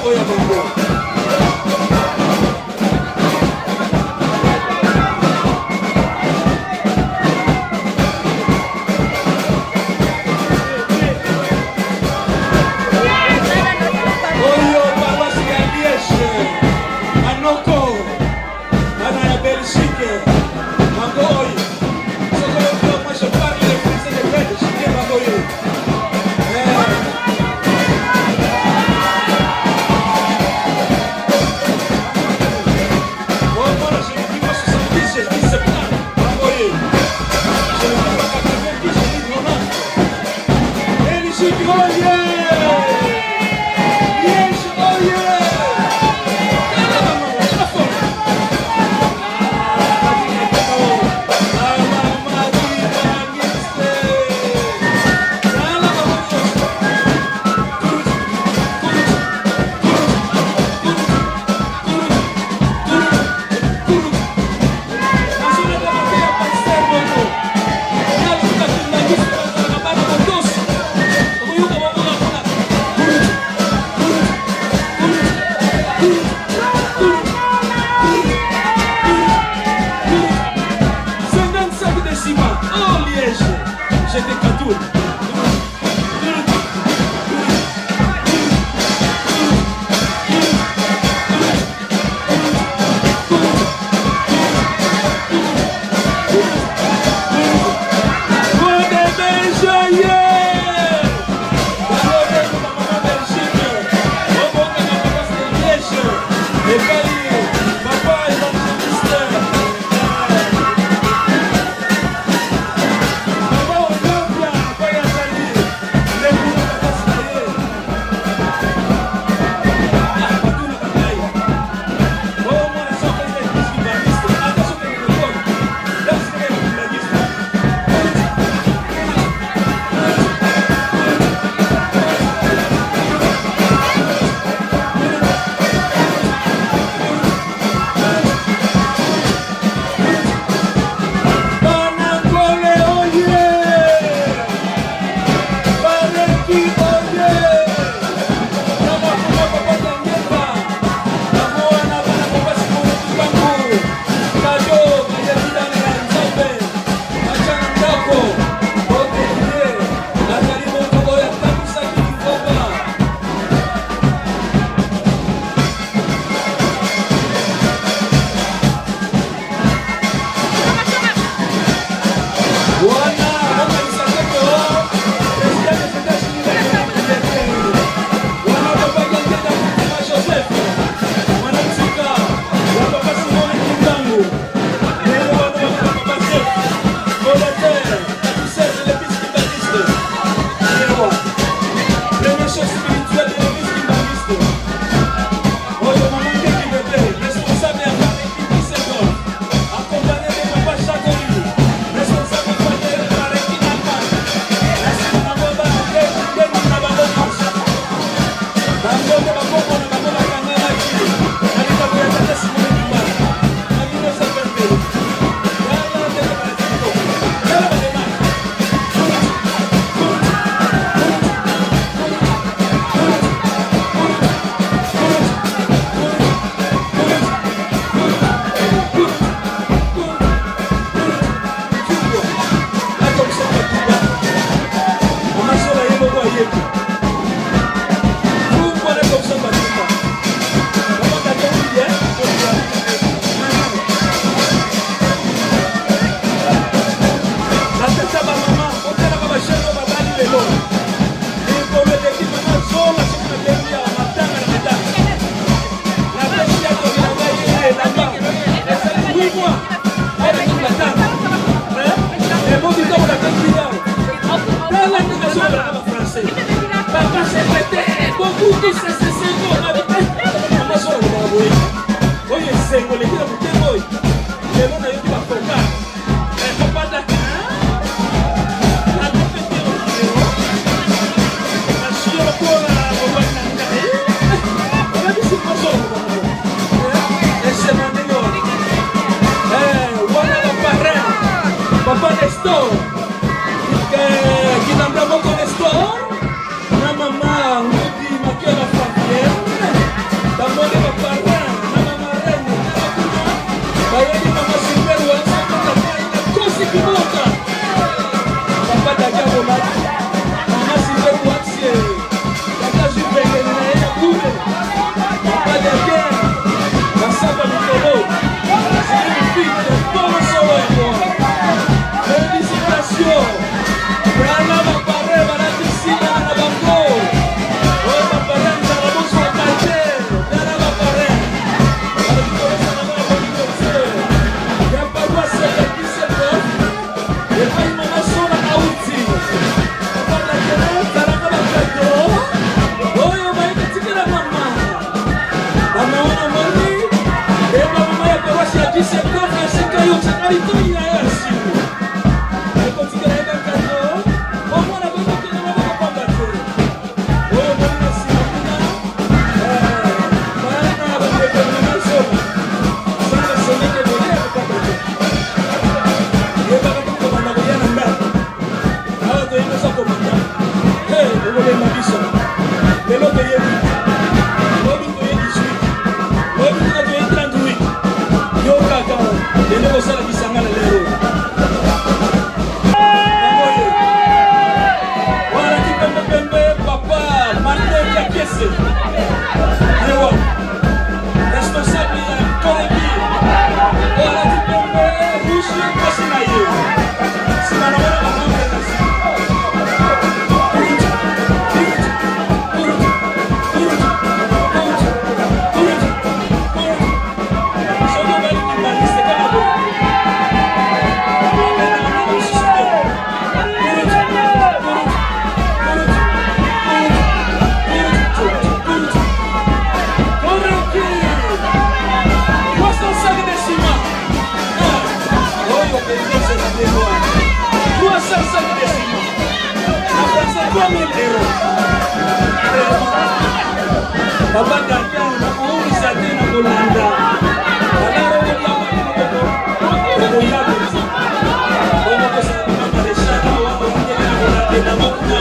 Oyo bango. Oyo paroisse ya Liège, Manoko, bana ya Belgique, bango oyo. Soki oyoki moi je parle le français de Belge, nde bango oyo. Oh, moi, je ne dis pas 70, je dis 70. Bango oyo. Je ne dis pas 90, je dis 90. Belgique, oye! Liège, oye! Tala bango, tala fort. Oh Liège, j'étais Katoul. Banangole oye! Bareki oye! Nama kuma papa Tangenda! Bango wana bana papa Simon Kimbangu! Kado bayaki bana ya Nzambe! Batia na ndako! Okende! Azali moto oyo atambwisaki lingomba! Wana bokanisa te ke o président des États-Unis d'Amérique wana papa Diangienda Kuntima Joseph, mwana nsuka ya papa Simon Kimbangu, lelo wana wana papa Chef fondateur bâtisseur de l'église kimbanguiste, yewa premier chef spirituel de l'église kimbanguiste. Oyo mama Ngeki Bebe, responsable ya Bareki Düsseldorf, accompagné de papa Chakoli, responsable de Bareki Allemagne. Na nsima na bango ndenge na bango nyonso, bango nde bakoko na bango bakanganaki na likambo ya tata Simon Kimbangu na 1922. Tala ndenge balati kitoko, tala bademake. Mama Sola ye moko ayebi. Fumbwa na komsa batumba. Olakisi epreuve esika yo otyaka litoi na yo ya nsima. Ekotikela ye bakado, omwana bokokende maboko pamba te. Oyo omoni na nsima kuna, bana ya bandeko na mama Zola, sanga semeke ebele ya kopaka te. Yebaka mpe kobanda koya na ndako. Awa toyebi oza komanda. Hey, okolemba biso. Lelo toyebi. Lobi toye 18. Lobi kuna toye 38. Yo kaka lelo kosala lisanga na lelo. Wana kipembe pembe papa Martin Kiakese. Yewa. Responsable ya Korebi. Wana kipembe rouge mwasi na ye. Sima na wana ba membre na Papa Data, nakoumisa te na kolanda okoya mpenza bongo kosala mama maréchal awa okendeke na kolandela ngo kuna.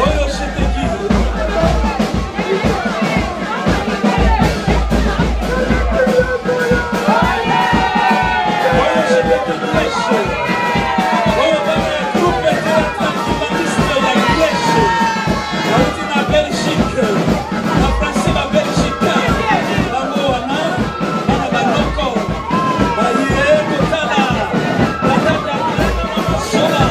Oyo c'était qui? Oyo c'était Grèce. Oyo bana ya groupe théâtral kimbanguiste ya Grèce. Bauti na Belgique. Na français ba Belgique. Bango wana bana banoko. Baye kotala. Tata Daniel na mama Zola.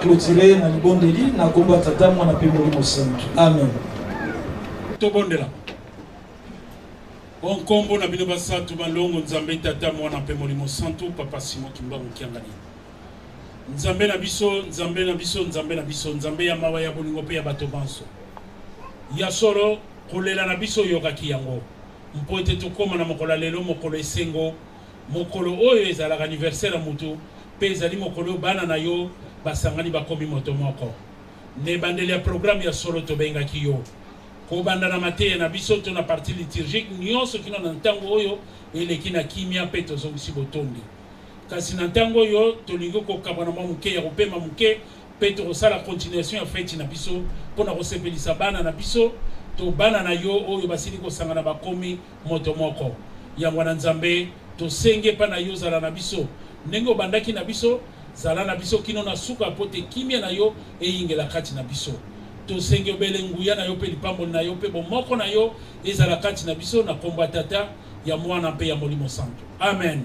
clôturer na libondeli na kombo ya Tata, Mwana mpe Molimo Santu. Amen. Tobondela. O nkombo na bino basatu balongo Nzambe Tata, Mwana mpe Molimo Santu, Papa Simon Kimbangu Kiangani. Nzambe na biso, Nzambe na biso, Nzambe na biso, Nzambe ya mawa, ya bolingo mpe ya bato banso. Ya solo, kolela na biso oyokaki yango, mpo ete tokoma na mokolo ya lelo, mokolo esengo, mokolo oyo ezalaka anniversaire ya moto, mpe ezali mokolo oyo bana na yo basangani bakomi moto moko. Na ebandeli ya programme ya solo tobengaki yo kobanda na mateya na biso to na partie liturgique nionso kino na ntango oyo eleki na kimia mpe tozongisi botondi. Kasi na ntango oyo tolingi kokabwana mwa moke ya kopema moke mpe tokosala continuation ya feti na biso mpo na kosepelisa bana na biso to bana na yo oyo basili kosangana bakomi moto moko. Yango wana Nzambe, tosengi epai na yo ozala na biso ndenge obandaki na biso, zala na biso kino na suka mpo te kimia na yo eyingela kati na biso. Tosengi obele nguya na yo mpe lipamboli na yo mpe bomoko na yo ezala kati na biso na kombo ya Tata, ya Mwana mpe ya Molimo Santu. Amen.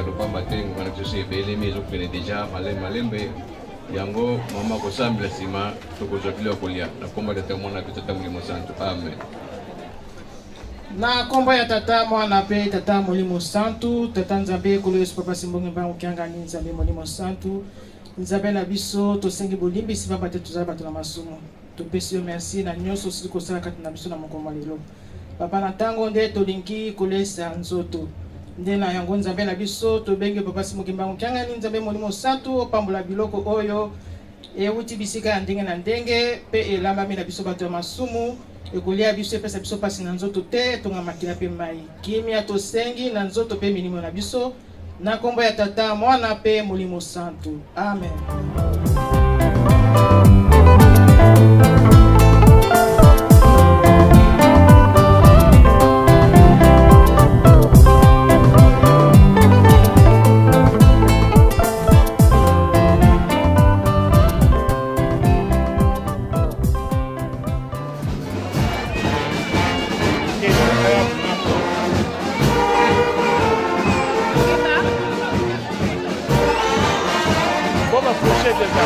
kado pamba te ngonga na biso esi ebelemi, ezokende deja malembe malembe. Yango mama akosambela, nsima tokozwa biloko ya kolia. Na kombo ya Tata, Mwana mpe Tata Molimo Santu, amen. Na kombo ya Tata, Mwana pe Tata Molimo Santu, Tata Nzambe, Nkolo Yesu, Papa Simbongi Mbangu Kiangani, Nzambe Molimo Santu, Nzambe na biso, tosengi bolimbisi pamba te tozali bato na masumu. Topesi yo merci na nionso osili kosala kati na biso na mokolo mwa lelo. Papa, na tango nde tolingi kolesa nzoto nde na yango Nzambe na biso, tobengi yo Papa Simon Kimbangu Kiangani, Nzambe Molimo Santu, opambola biloko oyo ewuti bisika ya ndenge na ndenge pe elambami na biso bato ya masumu. Ekolia biso, epesa biso pasi na nzoto te, etonga makila pe mayi. Kimia tosengi na nzoto pe milimo na biso, na kombo ya Tata, Mwana pe Molimo Santu. Amen. Comme fourchette eza.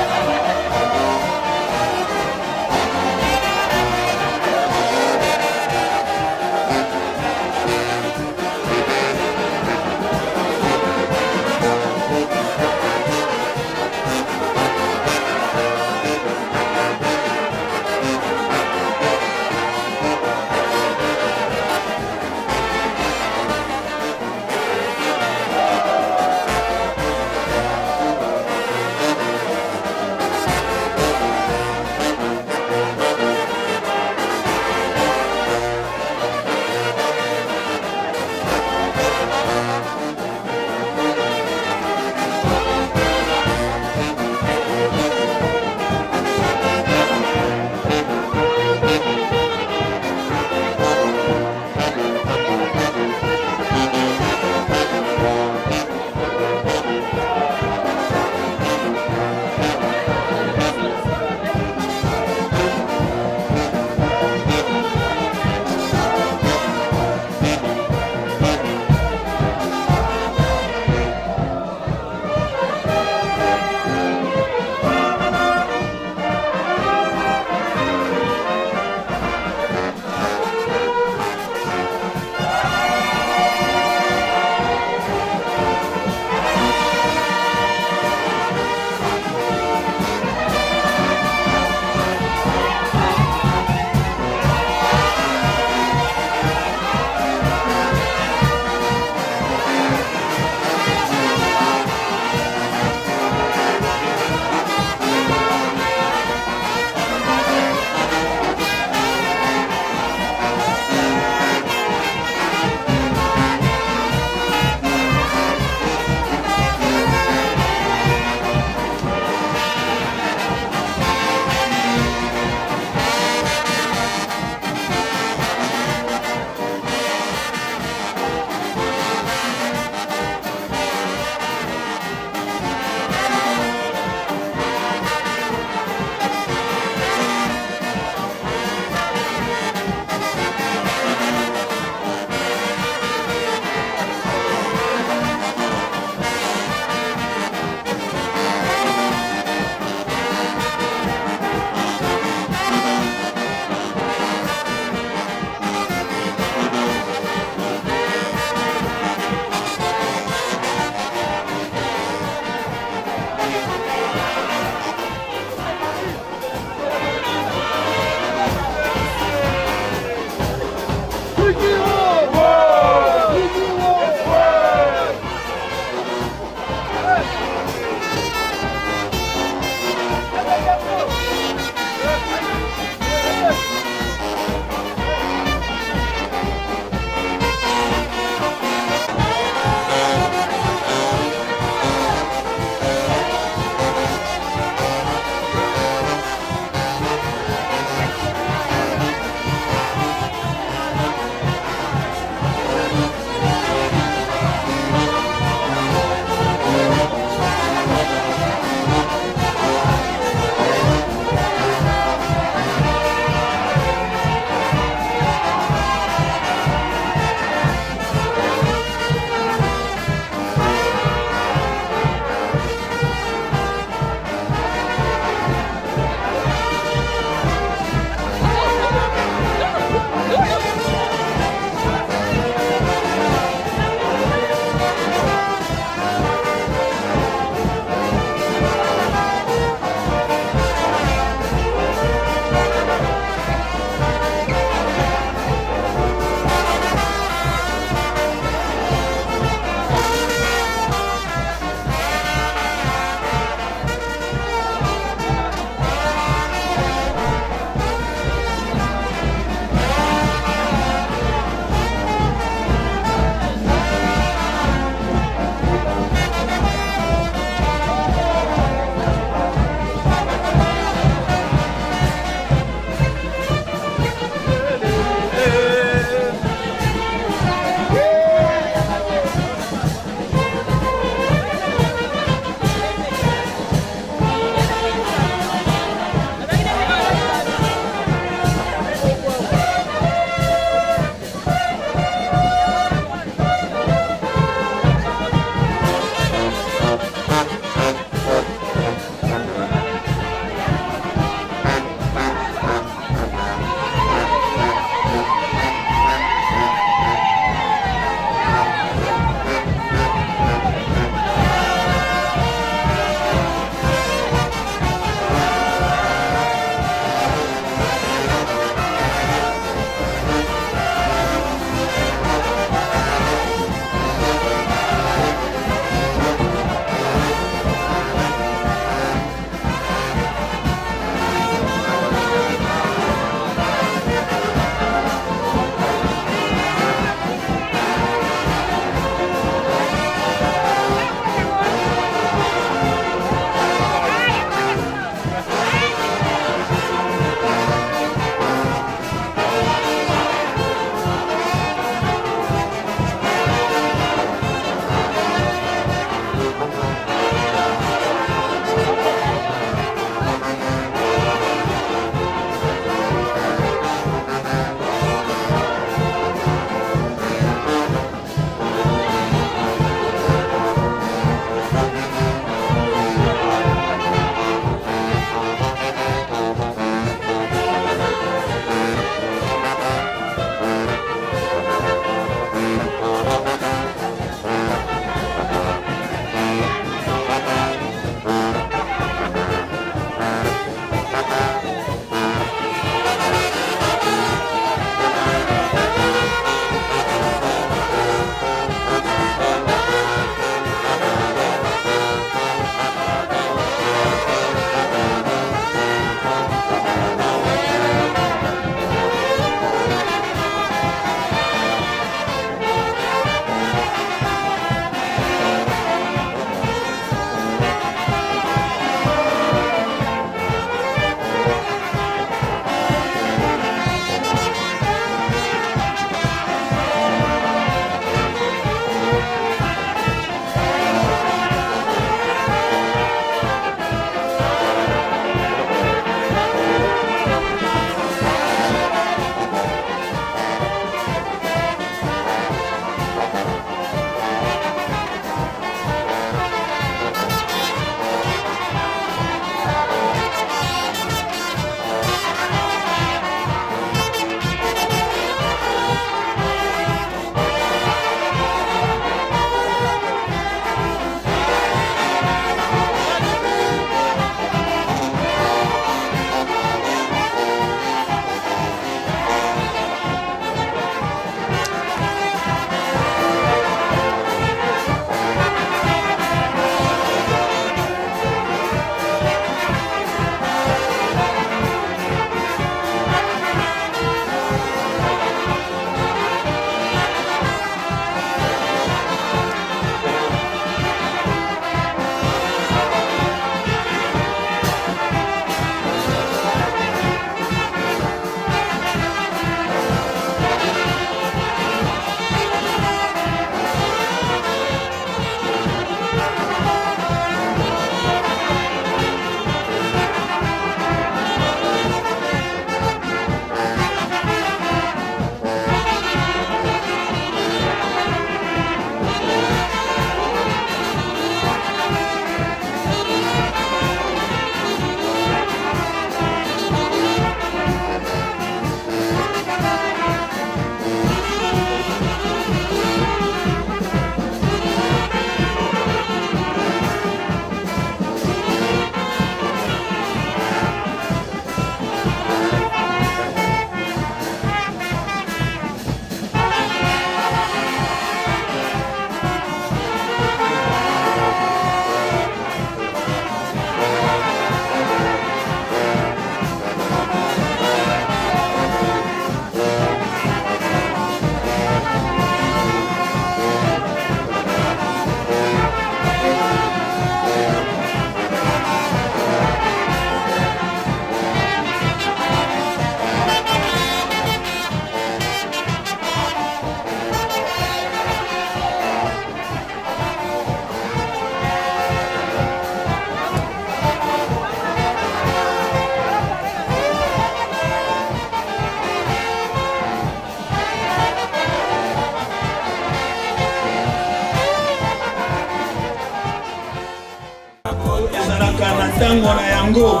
ntango na yango.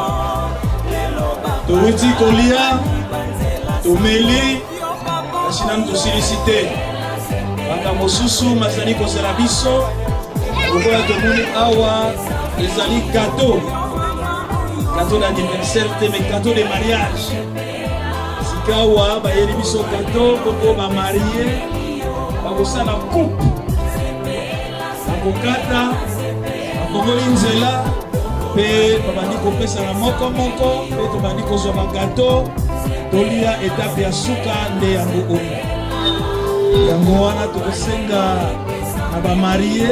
Towuti kolia, tomeli, kasi nanu tosilisi te. Makambo mosusu mazali kozela biso, lokola tomoni awa ezali gâteau, gâteau d'anniversaire te, mais gâteau de mariage. Sikawa bayeli biso gâteau mpo bamarie bakosala coupe, bakokata, bafongoli nzela mpe babandi kopesana moko moko, mpe tobandi kozwa bagato tolia. Etape ya suka nde yango oyo. Yango wana tokosenga na bamarie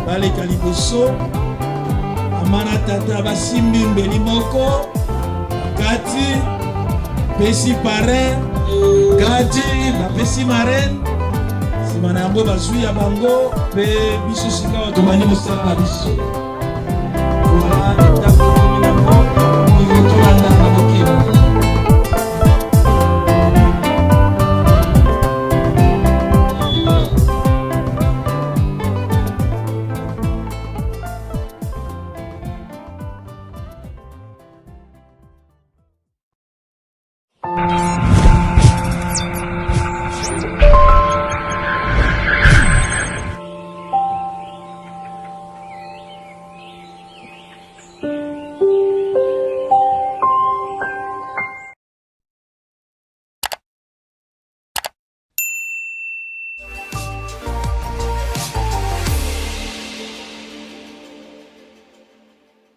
baleka liboso, mama na tata basimbi mbeli moko kati, pesi parrain kati, bapesi marraine, nsima na yango bazwi ya bango, mpe biso sikawa tobandi mosala na biso. Voilà, etape tokomi nango, tolanda na bokebi.